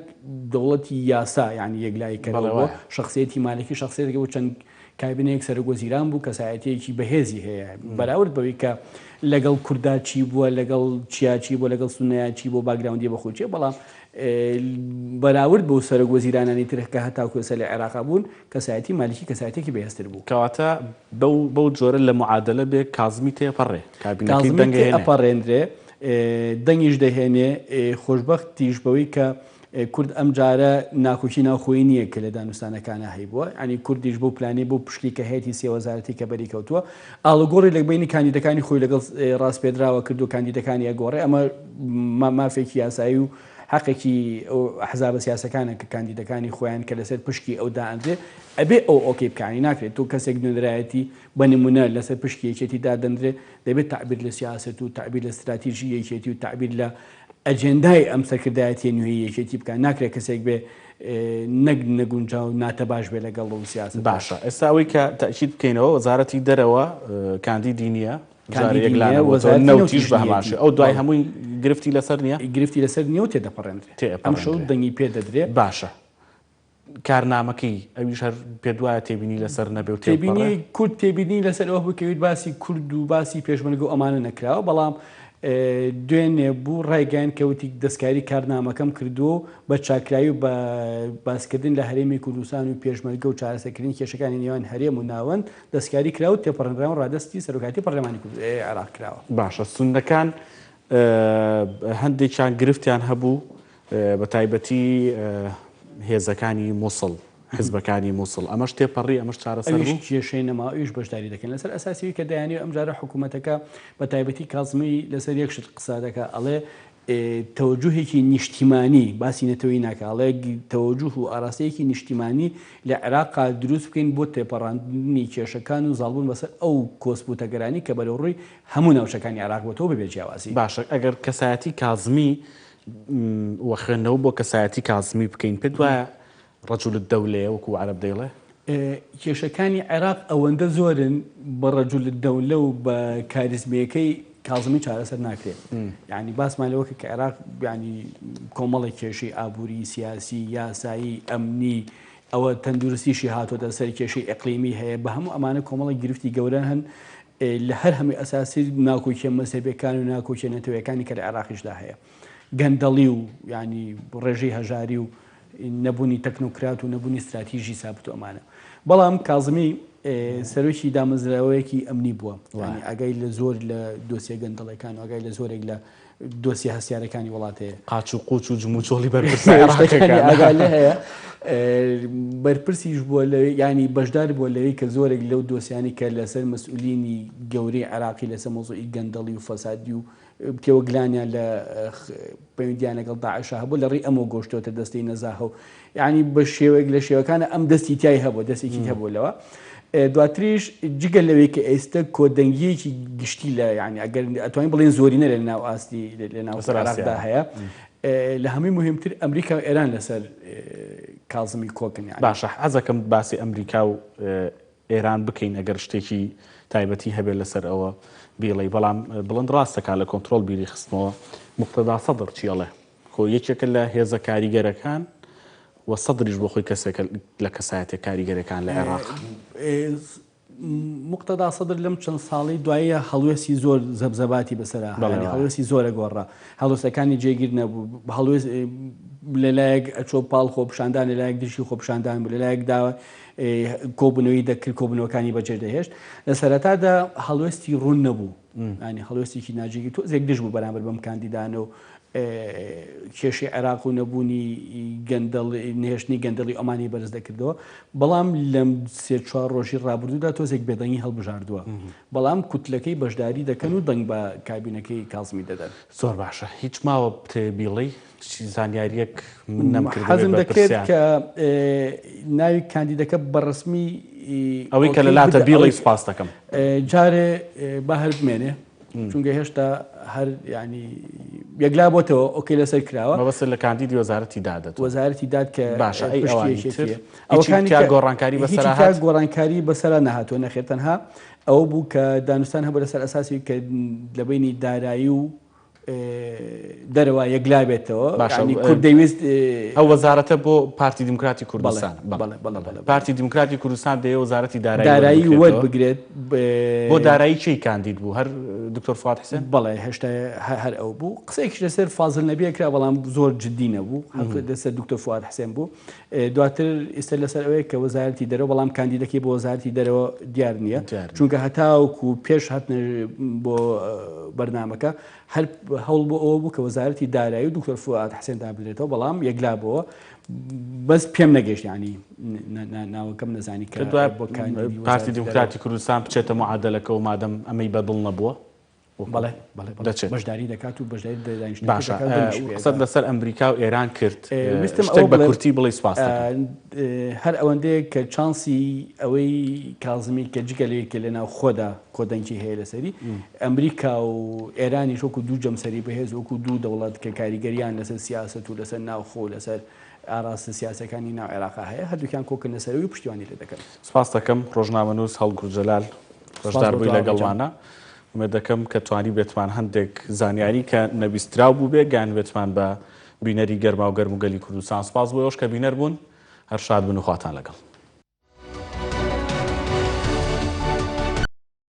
دەوڵەتی یاسا یعنی یەکلایی کەرەوە بەڵێ وایە. شخصیەتی مالکی شخصیەتێک بوو چەند کابینەیەک سەرۆک وەزیران بوو کەسایەتیەکی بەهێزی هەیە بەراورد بەوەی کە لەگەڵ کوردا چی بووە لەگەڵ چیا چی بووە لەگەڵ سوننەیا چی بووە باکگراوندی بەخۆی چیە بەڵام بەراورد بەو سەرۆک وەزیرانانی تر کە هەتاکو ئێستا لە عێراقا بوون، کەسایەتی مالیکی کەسایەتیەکی بەهێزتر بوو. کەواتە بەو بەو جۆرە لە معادەلە بێ کازمی تێپەڕێ، کابینەکەی کازمی دەنگ ئەهێنێ. تێئەپەڕێنرێ، دەنگیش دەهێنێ، خۆشبەختیش بەوەی کە کورد ئەمجارە ناکۆکی ناوخۆیی نییە کە لە دانوستانەکانا هەیبووە، یانی کوردیش بەو پلانەی بەو پشکی کە هەیەتی سێ وەزارەتی کە بەری کەوتووە، ئاڵوگۆڕی لە بەینی کاندیدەکانی خۆی لەگەڵ ڕاسپێردراوە کردووە کاندیدەکانی ئەگۆڕێ، ئەمە مافێکی یاسایی و حەقێکی ئەو ئەحزابە سیاسەکانە کە کاندیدەکانی خۆیان کە لەسەر پشکی ئەو دائەنرێ ئەبێ ئەو okay بکا، یانی ناکرێت تۆ کەسێک نوێنەرایەتی بە نمونە لەسەر پشکی یەکێتی دادەنرێ دەبێت تەعبیر لە سیاسەت و تەعبیر لە ستراتیژی یەکێتی و تەعبیر لە ئەجێندای ئەم سەرکردایەتیە نوێی یەکێتی بکا، ناکرێت کەسێک بێ نەک نەگونجاو ناتەباش بێ لەگەڵ ئەو سیاسەتە. باشە ئێستا ئەوەی کە تەئکید بکەینەوە وەزارەتی دەرەوە کاندیدی نییە، جارێ کاندیدی یەک نییە، لانەبۆتەوە، وەزارەتی نەوتیش نەوتیش بە هەمان نییەتی. شێوە ئەو دوای بەڵێ. هەمووی گرفتی لەسەر نییە؟ گرفتی لەسەر نییە و تێدەپەڕێنرێ. ئەمشەو تێئەپەڕێنرێ. دەنگی پێ دەدرێ. باشە کارنامەکەی ئەویش هەر پێت وایە تێبینی لەسەر نەبێ و تێبپەڕێ؟ تێبینی کورد تێبینی لەسەر ئەوە بوو کە ویت باسی کورد و باسی پێشمەرگە و ئەمانە نەکراوە، بەڵام دوێنێ بوو ڕایگەیاند کە وتی دەستکاری کارنامەکەم کردووە و بە چاککراوی و بە باسکردن لە هەرێمی کوردستان و پێشمەرگە و چارەسەرکردنی کێشەکانی نێوان هەرێم و ناوەند دەستکاری کرا و تێپەڕێنراوە و ڕادەستی سەرۆکایەتی پەرلەمانی عێراق کراوە. باشە سوننەکان هەندێکیان گرفتیان هەبوو بە تایبەتی هێزەکانی موسڵ، حزبەکانی موسڵ، ئەمەش تێپەڕی، ئەمەش چارەسەر ئەویش بوو؟ کێشەی نەما، ئەویش بەشداری دەکەن لەسەر ئەساسی ئەوی کە دەیانەوێت ئەمجارە حکوومەتەکە بە تایبەتی کازمی لەسەر یەک شت قسە دەکا ئەڵێ تەوەجوهێکی نیشتیمانی، باسی نەتەوەیی ناکا، ئەڵێ تەوەجوه و ئاراستەیەکی نیشتیمانی لە عێراقا دروست بکەین بۆ تێپەڕاندنی کێشەکان و زاڵبوون بەسەر ئەو کۆسپ و تەگەرانەی کە بەرەوڕووی هەموو ناوچەکانی عێراق بۆتەوە بەبێ جیاوازی. باشە ئەگەر کەسایەتی کازمی و خوێندنەوە بۆ کەسایەتی کازمی بکەین پێت وایە رجل الدولەیە وەکو عەرەب دەیڵێ؟ کێشەکانی عێراق ئەوەندە زۆرن بە رجل الدولە و بە کاریزمییەکەی کازمی چارەسەر ناکرێت. یانی باسمان لەوە کرد کە عێراق یانی کۆمەڵێک کێشەی ئابووری، سیاسی، یاسایی، ئەمنی، ئەوە تەندروستیشی هاتۆتە سەر، کێشەی ئیقلیمی هەیە، بە هەموو ئەمانە کۆمەڵێک گرفتی گەورە هەن لە هەر هەمووی ئەساسی ناکۆکیە مەزهەبیەکان و ناکۆکیە نەتەوەیەکانی کە لە عێراقیشدا هەیە گەندەڵی و ینی ڕێژەی هەژاری و نەبوونی تەکنۆکرات و نەبوونی استراتیژی سابت و ئەمانە بەڵام کازمی سەرۆکی دامەزراوەیەکی ئەمنی بووە ینی ئاگای لە زۆر لە دۆسیە گەندەڵەکان و ئاگای لە زۆرێک لە دۆسیە هەستیارەکانی وڵات هەیە. قاچ و قوچ و جموجۆڵی بەرپرسە عێراقیەکان ئاگای لێ هەیە. بەرپرسیش بووە لە یانی بەشدار بووە لەوەی کە زۆرێک لەو دۆسیانی کە لەسەر مەسئولینی گەورەی عێراقی لەسەر مەوزوعی گەندەڵی و فەسادی و تێوەگلانیان لە پەیوەندیان لەگەڵ داعشا هەبوو لە ڕێی ئەمەوە گۆشتۆتە دەستەی نەزاهە و یانی بە شێوەیەک لە شێوەکانە ئەم دەستی تای هەبوو دەستێکی هەبوو لەوە. دواتریش جگە لەوەی کە ئێستە کۆدەنگییەکی گشتی لە یانی ئەگەر ئەتوانین بڵێین زۆرینە لە ناو ئاستی لە ناو عێراقدا هەیە لە هەمووی مهمتر ئەمریکا و ئێران لەسەر کازمی کۆکن یانی. باشە حەزەکەم باسی ئەمریکا و ئێران بکەین ئەگەر شتێکی تایبەتی هەبێت لەسەر ئەوە بیڵێی بەڵام بڵند ڕاستەکا لە کۆنترۆڵ بیری خستمەوە موقتەدا سەدر چی ئەڵێ خۆ یەکێکە لە هێزە کاریگەرەکان و سەدریش بۆ خۆی کەسێکە لە کەسایەتیە کاریگەرەکان لە عێراق. موقتەدا سەدر لەم چەند ساڵەی دواییە هەڵوێستی زۆر زەبزەباتی بەسەرا هات، هەڵوێستی زۆر ئەگۆڕا، هەڵوێستەکانی جێگیر نەبوو، هەڵوێست لەلایەک ئەچۆ پاڵ خۆپیشاندان، لەلایەک دژی خۆپیشاندان بوو، لەلایەک داوا کۆبوونەوەی دەکرد، کۆبوونەوەکانی بەجێ دەهێشت. لە سەرەتادا هەڵوێستی ڕوون نەبوو، یانی هەڵوێستێکی ناجێگیر، تۆزێک دژ بوو بەرامبەر بەم کاندیدانە و کێشەی عێراق و نەبوونی گەندەڵ نەهێشتنی گەندەڵی ئەمانی بەرز دەکردەوە بەڵام لەم سێ چوار ڕۆژی ڕابردوودا تۆزێک بێدەنگی هەڵبژاردووە بەڵام کوتلەکەی بەشداری دەکەن و دەنگ بە کابینەکەی کازمی دەدەن. زۆر باشە هیچ ماوە بتەوێ بیڵێی زانیاریەک من نەمکردبێ حەزم بە دەکرد پرسیار؟ کە ناوی کاندیدەکە بە ڕەسمی ئەوەی کە ئۆکەی لەلاتە بدە بیڵێی ئەوەی سوپاست دەکەم. جارێ با هەر بمێنێ چونکە هێشتا هەر یانی یەکلا بۆتەوە ئۆکەی لەسەر کراوە. مەبەستت لە کاندیدی وەزارەتی دادە تۆ؟ وەزارەتی داد کە باشە ئەی پشتی ئەوانی تر یەکێتیە. هیچی ئەوەکانی تیا کە گۆڕانکاری هیچی بەسەرا تیا هات؟ گۆڕانکاری بەسەرا نەهاتووە نەخێر تەنها ئەوە بوو کە دانوستان هەبوو لەسەر ئەساسی کە لە بەینی دارایی و دەرەوە یەکلا بێتەوە باشە یانی کورد دەیویست ئەو وەزارەتە بۆ پارتی دیموکراتی کوردستان بەڵێ بەڵێ بەڵێ پارتی دیموکراتی کوردستان دەیە وەزارەتی دارایی دارایی وەربگرێت بۆ دارایی کێی کاندید بوو هەر دکتۆر فواد حسێن بەڵێ هێشتا هەر ئەو بوو قسەیەکیش لەسەر فازل نەبیە کرا بەڵام زۆر جدی نەبوو لەسەر دکتۆر فواد حسێن بوو دواتر ئیستا لەسەر ئەوەیە کە وەزارەتی دەرەوە بەڵام کاندیدەکەی بۆ وەزارەتی دەرەوە دیار نییە چونکە هەتاوەکو پێش هاتنە بۆ بەرنامەکە هەر هەوڵ بۆ ئەوە بوو کە وەزارەتی دارایی و دکتۆر فوئاد حسێن دابنرێتەوە بەڵام یەکلا بۆوە بەس پێم نەگەشت ینی ناوەکەم نەزانی کە پارتی دیموکراتی کوردستان بچێتە معادلەکە و مادەم ئەمەی بەدڵ نەبووە بەڵێ بەڵێ دەچێت بەشداری دەکات و بەشداری دانیشتنەکە باشە دەکات و دەنگیش پێ قسەت ئەدات. لەسەر ئەمریکا و ئێران کرد ویستم شتێک ئەوە بە بڵێم کورتی بڵێی سوپاست دەکەم. هەر ئەوەندەیە کە چانسی ئەوەی کازمی کە جگە لەوەی کە لە ناوخۆدا کۆدەنگی هەیە لەسەری ئەمریکا و ئێرانیش وەکو دوو جەمسەری بەهێز وەکو دوو دەوڵەت کە کاریگەریان لەسەر سیاسەت و لەسەر ناوخۆ و لەسەر ئاراستە سیاسەکانی ناو عێراقا هەیە هەردووکیان کۆکن لەسەرەوەی و پشتیوانی لێ دەکەن. سپاست دەکەم ڕۆژنامەنووس هەڵگورد جەلال سپاس بەشدار بۆ بووی تۆ هاوڕێ جان. لەگەڵمانا. ئومێد دەکەم کە توانیبێتمان هەندێک زانیاری کە نەبیستراو بووبێ گەیاندبێتمان بە بینەری گەرماوگەرم و گەلی کوردستان. سپاس بۆ ئێوەش کە بینەر بوون. هەر شاد بن و خواتان لەگەڵ.